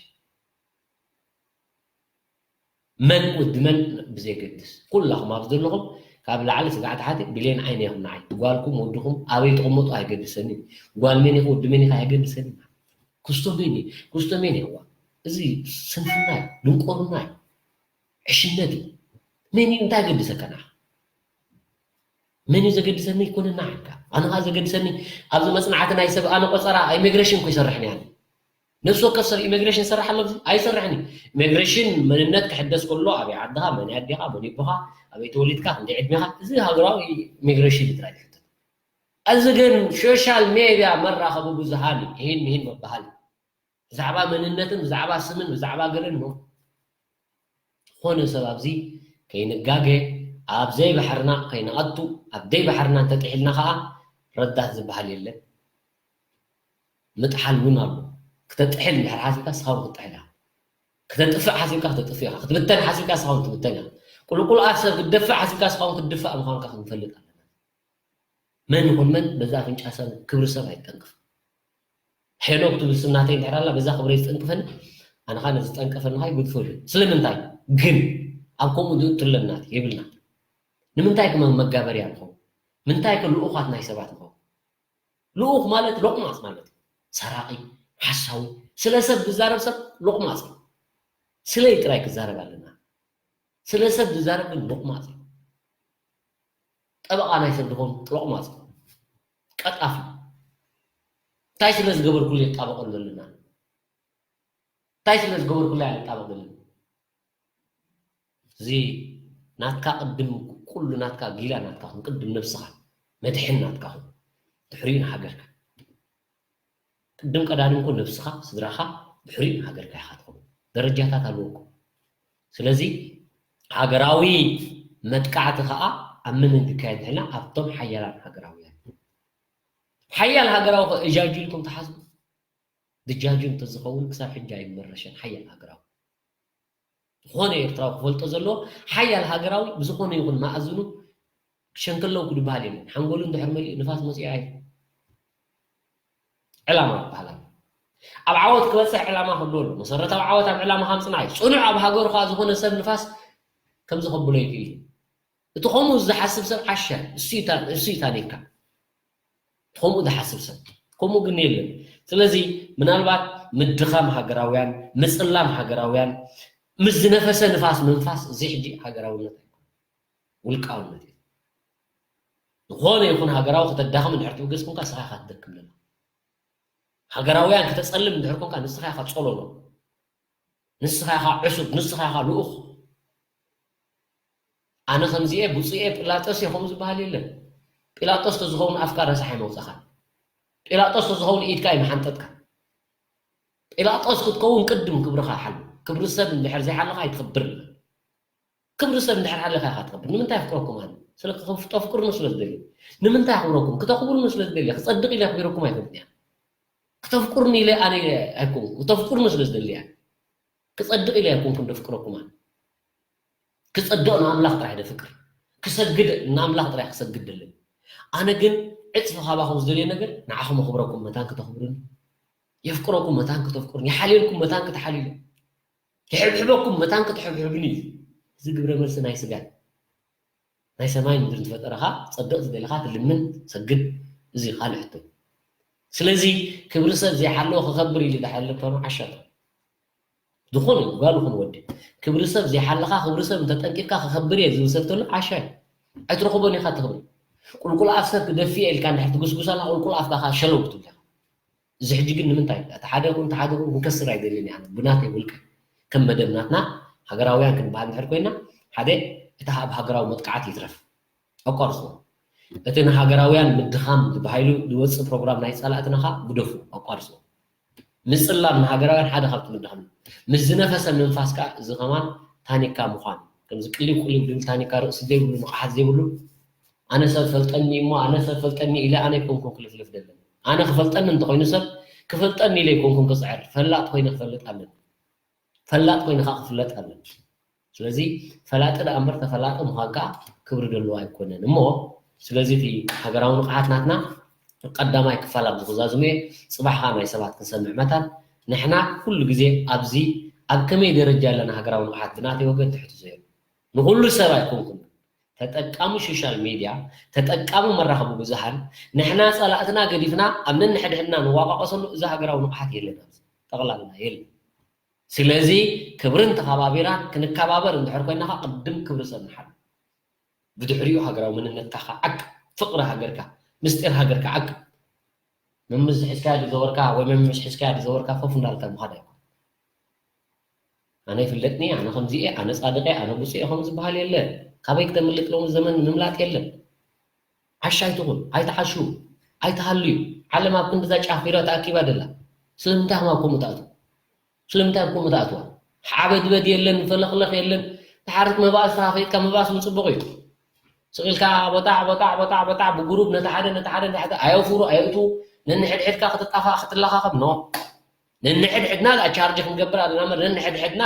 መን ወዲ መን ብዘየገድስ፣ ኩላኹም ኣብዚ ዘለኹም ካብ ላዕሊ ስጋዕ ታሕቲ ብሌን ዓይኒ ኢኹም ንዓይ። ጓልኩም ወድኹም ኣበይ ትቕመጡ ኣይገድሰኒ። ጓል መን ኢኻ ወዲ መን ኢኻ ኣይገድሰኒ። ክስቶ መን እዩ? ክስቶ መን እየዋ? እዚ ስንፍና እዩ፣ ድንቁርና እዩ፣ ዕሽነት እዩ። መን እዩ እንታይ ገድሰካ ንዓኻ? መን እዩ ዘገድሰኒ? ኣይኮነና ኢልካ። ኣነ ኸኣ ዘገድሰኒ ኣብዚ መጽናዕቲ ናይ ሰብ ኣነ ቆጸራ ኢሚግሬሽን እኮ ይሰርሕ ነይረ። ነፍሲ ወከፍ ሰብ ኢሚግሬሽን ይሰርሕ ኣሎ ኣብዚ? ኣይሰርሕን እዩ። ኢሚግሬሽን መንነት ክሕደስ ከሎ ኣበይ ዓድኻ፣ መን ኣዲኻ፣ መን ይቦኻ፣ ኣበይ ተወሊድካ፣ ክንደይ ዕድሜኻ፣ እዚ ሃገራዊ ኢሚግሬሽን እዩ ጥራይ ዝሕተት። እዚ ግን ሶሻል ሜድያ መራኸቢ ብዙሃን እዩ። ይህን ምሂን መበሃል እዩ። ብዛዕባ መንነትን ብዛዕባ ስምን ብዛዕባ ገለን ነው። ዝኾነ ሰብ ኣብዚ ከይንጋገ፣ ኣብ ዘይባሕርና ከይንኣቱ፣ ኣብ ዘይባሕርና እንተጥሒልና ኸኣ ረዳት ዝበሃል የለን። ምጥሓል እውን ኣሎ። ክተጥሕል እንድሕር ሓሲብካ ንስኻ እውን ክትጥሕል ኢኻ። ክተጥፍእ ሓሲብካ ክተጥፍእ ኢኻ። ክትብተን ሓሲብካ ንስኻ እውን ትብተን ኢኻ። ቁልቁል ኣፍ ሰብ ክትደፍእ ሓሲብካ ንስኻ እውን ክትድፋእ ምዃንካ ክንፈልጥ ኣለና። መን ይኹን መን በዛ ኣፍንጫ ሰብ ክብሪ ሰብ ኣይትጠንቅፍ። ሄኖክ ትብል ስም ናተይ እንድሕር ኣላ በዛ ክብረይ ዝጠንቅፈኒ፣ ኣነ ኸኣ ነዚ ዝጠንቀፈኒ ኸኣ ይግድፈሉ። ስለምንታይ ግን ኣብ ከምኡ ዝእቱ ኣለና የብልና። ንምንታይ ከ መጋበርያ ንኸውን? ምንታይ ከ ልኡኻት ናይ ሰባት ንኸውን? ልኡኽ ማለት ሎቕማጽ ማለት እዩ። ሰራቒ፣ ሓሳዊ፣ ስለ ሰብ ዝዛረብ ሰብ ሎቕማጽ እዩ። ስለይ ጥራይ ክዛረብ ኣለና። ስለ ሰብ ዝዛረብ ግን ሎቕማጽ እዩ። ጠበቓ ናይ ሰብ ድኾን ሎቕማጽ እዩ። ቀጣፊ። እንታይ ስለ ዝገበርኩሉ የጣበቐሉ ዘለና? እንታይ ስለ ዝገበርኩላ እያ ልጣበቕ ዘለና? እዚ ናትካ ቅድም ኩሉ ናትካ ጊላ ናትካ ኩን ቅድም ነብስኻ መድሕን ናትካ ኩን ድሕሪኡ ንሃገርካ። ቅድም ቀዳድም ኩን ነብስኻ ስድራኻ ድሕሪኡ ንሃገርካ ኢኻ ትኸውን። ደረጃታት ኣለዎ እኮ። ስለዚ ሃገራዊ መጥቃዕቲ ከዓ ኣብ መን እንክካየድ ንሕና ኣብቶም ሓያላን ሃገራውያን ሓያል ሃገራዊ ከ እጃጁ ኢልኩም ትሓስቡ? ድጃጁ እንተዝኸውን ክሳብ ሕጂ ኣይመረሸን ሓያል ሃገራዊ ዝኾነ ኤርትራዊ ክፈልጦ ዘለዎ ሓያል ሃገራዊ ብዝኾነ ይኹን ማእዝኑ ሸንከለው ክድበሃል የለን። ሓንጎሉ እንድሕር መሊኡ ንፋስ መፂኡ ኣይ ዕላማ ይበሃል ኣሎ። ኣብ ዓወት ክበፅሕ ዕላማ ክህልዎ ኣሎ። መሰረታዊ ዓወት ኣብ ዕላማ ካምፅና እዩ። ፅኑዕ ኣብ ሃገሩ ከዓ ዝኾነ ሰብ ንፋስ ከምዚ ከብሎ ይክእል እዩ። እቲ ከምኡ ዝሓስብ ሰብ ዓሻ እሱ እዩ ታኒካ። ከምኡ ዝሓስብ ሰብ ከምኡ ግን የለን። ስለዚ ምናልባት ምድኻም ሃገራውያን ምፅላም ሃገራውያን ምስ ዝነፈሰ ንፋስ ምንፋስ እዚ ሕጂ ሃገራውነት ኣይኮነ ውልቃውነት እዩ። ዝኾነ ይኹን ሃገራዊ ከተዳኽም እንድሕር ትብገስ ኮንካ ስኻ ኢኻ ትደክም ለና። ሃገራውያን ክተፀልም እንድሕር ኮንካ ንስኻ ኢኻ ፀሎሎ። ንስኻ ኢኻ ዕሱብ፣ ንስኻ ኢኻ ልኡኽ። ኣነ ከምዚኤ ብፁኤ ጲላጦስ እየ ከምኡ ዝበሃል የለን። ጲላጦስ ተዝኸውን ኣፍካ ረሳሕ ኣይመውፀኻን። ጲላጦስ ተዝኸውን ኢድካ ኣይመሓንጠጥካ። ጲላጦስ ክትከውን ቅድም ክብርኻ ሓሉ። ክብሪ ሰብ እንድሕር ዘይሓለኻ ኣይትኽብር። ክብሪ ሰብ እንድሕር ሓለኻ ኢኻ ትኽብር። ንምንታይ ኣፍቅረኩም ኣነ? ስለ ክተፍቅርኑ ስለ ዝደሊ። ንምንታይ ኣኽብረኩም? ክተኽብርኑ ስለ ዝደሊ። ክጸድቕ ኢለ ኣኽቢረኩም ኣይፈልጥን እያ። ክተፍቅርኒ ኢለ ኣነ ኣይኮንኩ። ክተፍቅርኑ ስለ ዝደሊ እያ። ክጸድቕ ኢለ ኣይኮንኩን ደፍቅረኩም ኣነ። ክጸድቕ ንኣምላኽ ጥራሕ ደፍቅር። ክሰግድ ንኣምላኽ ጥራሕ ክሰግድ ደለኒ። ኣነ ግን ዕጽፊ ካባኹም ዝደልዮ ነገር ንዓኹም ኣኽብረኩም መታን ክተኽብሩኒ። የፍቅረኩም መታን ክተፍቅሩኒ። ይሓልየልኩም መታን ክትሓልዩኒ። ይሕብሕበኩም መታን ክትሕብሕብኒ እዩ። እዚ ግብረ መልሲ ናይ ስጋን ናይ ሰማይ ምድርን ዝፈጠረኻ ጸድቕ ዝደለኻ ትልምን ሰግድ። እዚ ካልእ ሕቶ። ስለዚ ክብሪ ሰብ ዘይሓለወ ክኸብር ኢሉ ድሓለ ተኖ ዓሻ ዝኾነ ጓል ይኹን ወዲ ክብሪ ሰብ ዘይሓለኻ ክብሪ ሰብ እንተጠንቂቕካ ክኸብር እየ ዝብል ሰብ ተሎ ዓሻ እዩ። ኣይትረኽቦን ኢኻ እቲ ክብሪ። ቁልቁል ኣፍ ሰብ ክደፊ እየ ኢልካ እንድሕር ትጉስጉስ ኣላ ቁልቁል ኣፍካ ኸዓ ሸለው ክትብል ኢኻ። እዚ ሕጂ ግን ንምንታይ እቲ ሓደ ይኹን እቲ ሓደ ይኹን ክንከስር ኣይደልን እየ። ኣነ ብናተይ ውልቀ ከም መደብ ናትና ሃገራውያን ክንበሃል እንድሕር ኮይና ሓደ እቲ ኣብ ሃገራዊ መጥቃዕቲ ይትረፍ ኣቋርፅዎ። እቲ ንሃገራውያን ምድኻም ዝበሃይሉ ዝወፅእ ፕሮግራም ናይ ፀላእትና ኸዓ ግደፉ ኣቋርፅዎ። ምፅላም ንሃገራውያን ሓደ ካብቲ ምድኻም እዩ። ምስ ዝነፈሰ ምንፋስ ከዓ እዚ ከማን ታኒካ ምዃን ከምዚ ቅሊው ቅሊው ዝብል ታኒካ ርእሲ ዘይብሉ ንቕሓት ዘይብሉ ኣነ ሰብ ፈልጠኒ እሞ ኣነ ሰብ ፈልጠኒ ኢለ ኣነ ኣይኮንኩን ክልፍልፍ ደለኒ። ኣነ ክፈልጠኒ እንተኾይኑ ሰብ ክፈልጠኒ ኢለ ኣይኮንኩን ክፅዕር ፈላጥ ኮይነ ክፈልጥ ኣለኒ። ፈላጥ ኮይኑ ከዓ ክፍለጥ ኣለኒ። ስለዚ ፈላጢ ደኣ እምበር ተፈላጢ ምዃን ከዓ ክብሪ ዘለዎ ኣይኮነን እሞ ስለዚ እቲ ሃገራዊ ንቕሓት ናትና ቀዳማይ ክፋል ኣብዚ ክዛዝሙ እየ። ፅባሕ ከዓ ናይ ሰባት ክንሰምዕ መታን ንሕና ኩሉ ግዜ ኣብዚ ኣብ ከመይ ደረጃ ኣለና ሃገራዊ ንቕሓት ብናተይ ወገን ትሕቲ ዘየሉ ንኩሉ ሰብ ኣይኮንኩን ተጠቃሚ ሶሻል ሚድያ ተጠቃሚ መራኸቢ ብዙሃን ንሕና ፀላእትና ገዲፍና ኣብ ነንሕድሕድና ንዋቃቀሰሉ እዚ ሃገራዊ ንቕሓት የለን ኣብዚ ጠቕላላ የለን። ስለዚ ክብርን ተኸባቢራን ክንከባበር እንድሕር ኮይና ከዓ ቅድም ክብሪ ሰብ ንሓሉ ብድሕሪኡ ሃገራዊ መንነትካ ከዓ ዓቅብ ፍቕሪ ሃገርካ ምስጢር ሃገርካ ዓቅብ መምዝ ሒዝካያ ዝዘወርካ ወይ መምዝ ሒዝካያ ዝዘወርካ ኮፍ እንዳልካ ምኻድ ኣይኮን ኣነ ይፍለጥኒ ኣነ ከምዚ እየ ኣነ ፃድቀ ኣነ ብፁዕ ከም ዝበሃል የለ ካበይ ክተምልጥ ሎሚ ዘመን ምምላጥ የለን ዓሻ ኣይትኹን ኣይትዓሹ ኣይትሃልዩ ዓለም ኣብ ክንድዛ ጫፍ ኢላ ተኣኪባ ደላ ስለምንታይ ከም ኣብ ከምኡ ትኣትው ስለምንታይ ኣብ ከምኡ ትኣትዋ ሓበድበድ የለን ፈለኽለኽ የለን ተሓርት መባእስ ተኻፈይጥካ መባእስ ምፅቡቕ እዩ ስቕ ኢልካ ቦጣዕ ቦጣዕ ቦጣዕ ቦጣዕ ብጉሩብ ነቲ ሓደ ነቲ ሓደ ነቲ ሓደ ኣየውፍሩ ኣየእትዉ ነንሕድሕድካ ክትጣፋእ ክትለኻኸብ ኖ ነንሕድሕድና ደኣ ቻርጅ ክንገብር ኣለና እምበር ነንሕድሕድና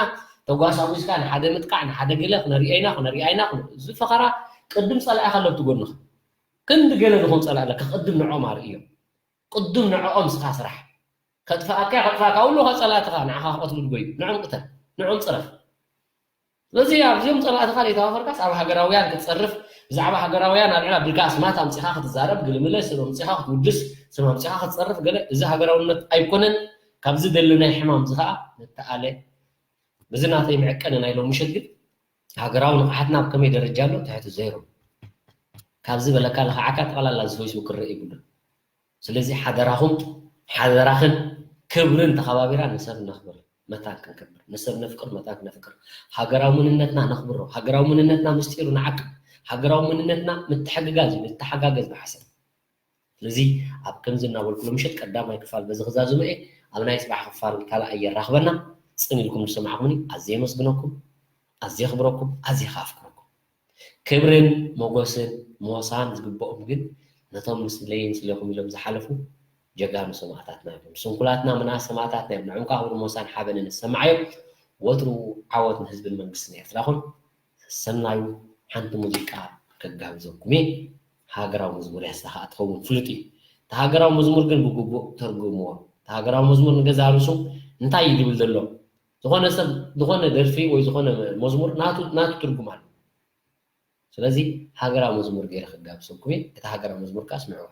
ተጓሳጒስካ ንሓደ ምጥቃዕ ንሓደ ገለ ክነሪኦ ኢና ክነሪኣ ኢና እዚ ፈኸራ ቅድም ጸላኢ ከለብቲ ጎንኻ ክንዲ ገለ ዝኾን ጸላኢ ኣለካ ቅድም ንዕኦም ኣርእዮም ቅድም ንዕኦም ስኻ ስራሕ ከጥፍኣካ ከጥፍኣካ ውሉኻ ጸላእትኻ ንዓኻ ክቐትሉ ድጎዩ ንዕኦም ቅተል ንዕኦም ጽረፍ ስለዚ ኣብዚኦም ጸላእትኻ ዘይተዋፈርካስ ኣብ ሃገራውያን ክትጸርፍ ብዛዕባ ሃገራውያን ኣልዕል ኣቢልካ ኣስማት ኣምጺኻ ክትዛረብ ግልምለ ስም ኣምጺኻ ክትውድስ ስም ኣምጺኻ ክትጸርፍ ገለ እዚ ሃገራውነት ኣይኮነን ካብዚ ደለናይ ሕማም እዚ ኸኣ ንተኣለ በዚ ናተይ መዐቀኒ ናይ ሎሚ ምሸት ግን ሃገራዊ ንቕሓትና ኣብ ከመይ ደረጃ ኣሎ ትሕቲ ዜሮ ካብዚ በለካ ለኽዓካ ጠቕላላ እዚ ፌስቡክ ክረአ ይብሉን ስለዚ ሓደራኹም ሓደራኽን ክብርን ተኸባቢራ ንሰብ ነኽብር መታን ክንከብር፣ ንሰብ ነፍቅር መታን ክነፍቅር፣ ሃገራዊ መንነትና ነኽብሮ፣ ሃገራዊ መንነትና ምስጢሩ ንዓቅብ፣ ሃገራዊ መንነትና ምትሕግጋዝ እዩ፣ ንተሓጋገዝ ብሓሰብ። ስለዚ ኣብ ከምዚ እናበልኩ ሎምሸት ቀዳማይ ክፋል በዚ ክዛዝሞ እየ። ኣብ ናይ ፅባሕ ክፋል ካልኣይ የራኽበና። ፅን ኢልኩም ዝሰማዕኩምኒ ኣዝየ የመስግነኩም፣ ኣዝየ የኽብረኩም፣ ኣዝየ ከኣ ኣፍቅረኩም። ክብርን ሞጎስን ሞሳን ዝግብኦም ግን ነቶም ንስለይን ስለኹም ኢሎም ዝሓለፉ ጀጋኑ ሰማእታትና እዮም። ስንኩላትና ምንኣስ ሰማእታትና እዮም። ንዕም ከኣ ክብርን ሞሳን ሓበንን ንሰማዓዮም። ወትሩ ዓወት ንህዝብን መንግስትን ኤርትራ ይኹን። ሰሰናዩ። ሓንቲ ሙዚቃ ከጋብዘኩም እየ። ሃገራዊ መዝሙር እያ፣ ንሳ ከኣ ትኸውን ፍሉጥ እዩ። እቲ ሃገራዊ መዝሙር ግን ብግቡእ ተርጉምዎ። እቲ ሃገራዊ መዝሙር ንገዛ ርእሱ እንታይ እዩ ዝብል ዘሎ? ዝኾነ ሰብ ዝኾነ ደርፊ ወይ ዝኾነ መዝሙር ናቱ ናቱ ትርጉም ኣሎ። ስለዚ ሃገራዊ መዝሙር ገይረ ክጋብዘኩም እየ። እታ ሃገራዊ መዝሙር ከኣ ስምዕዋ።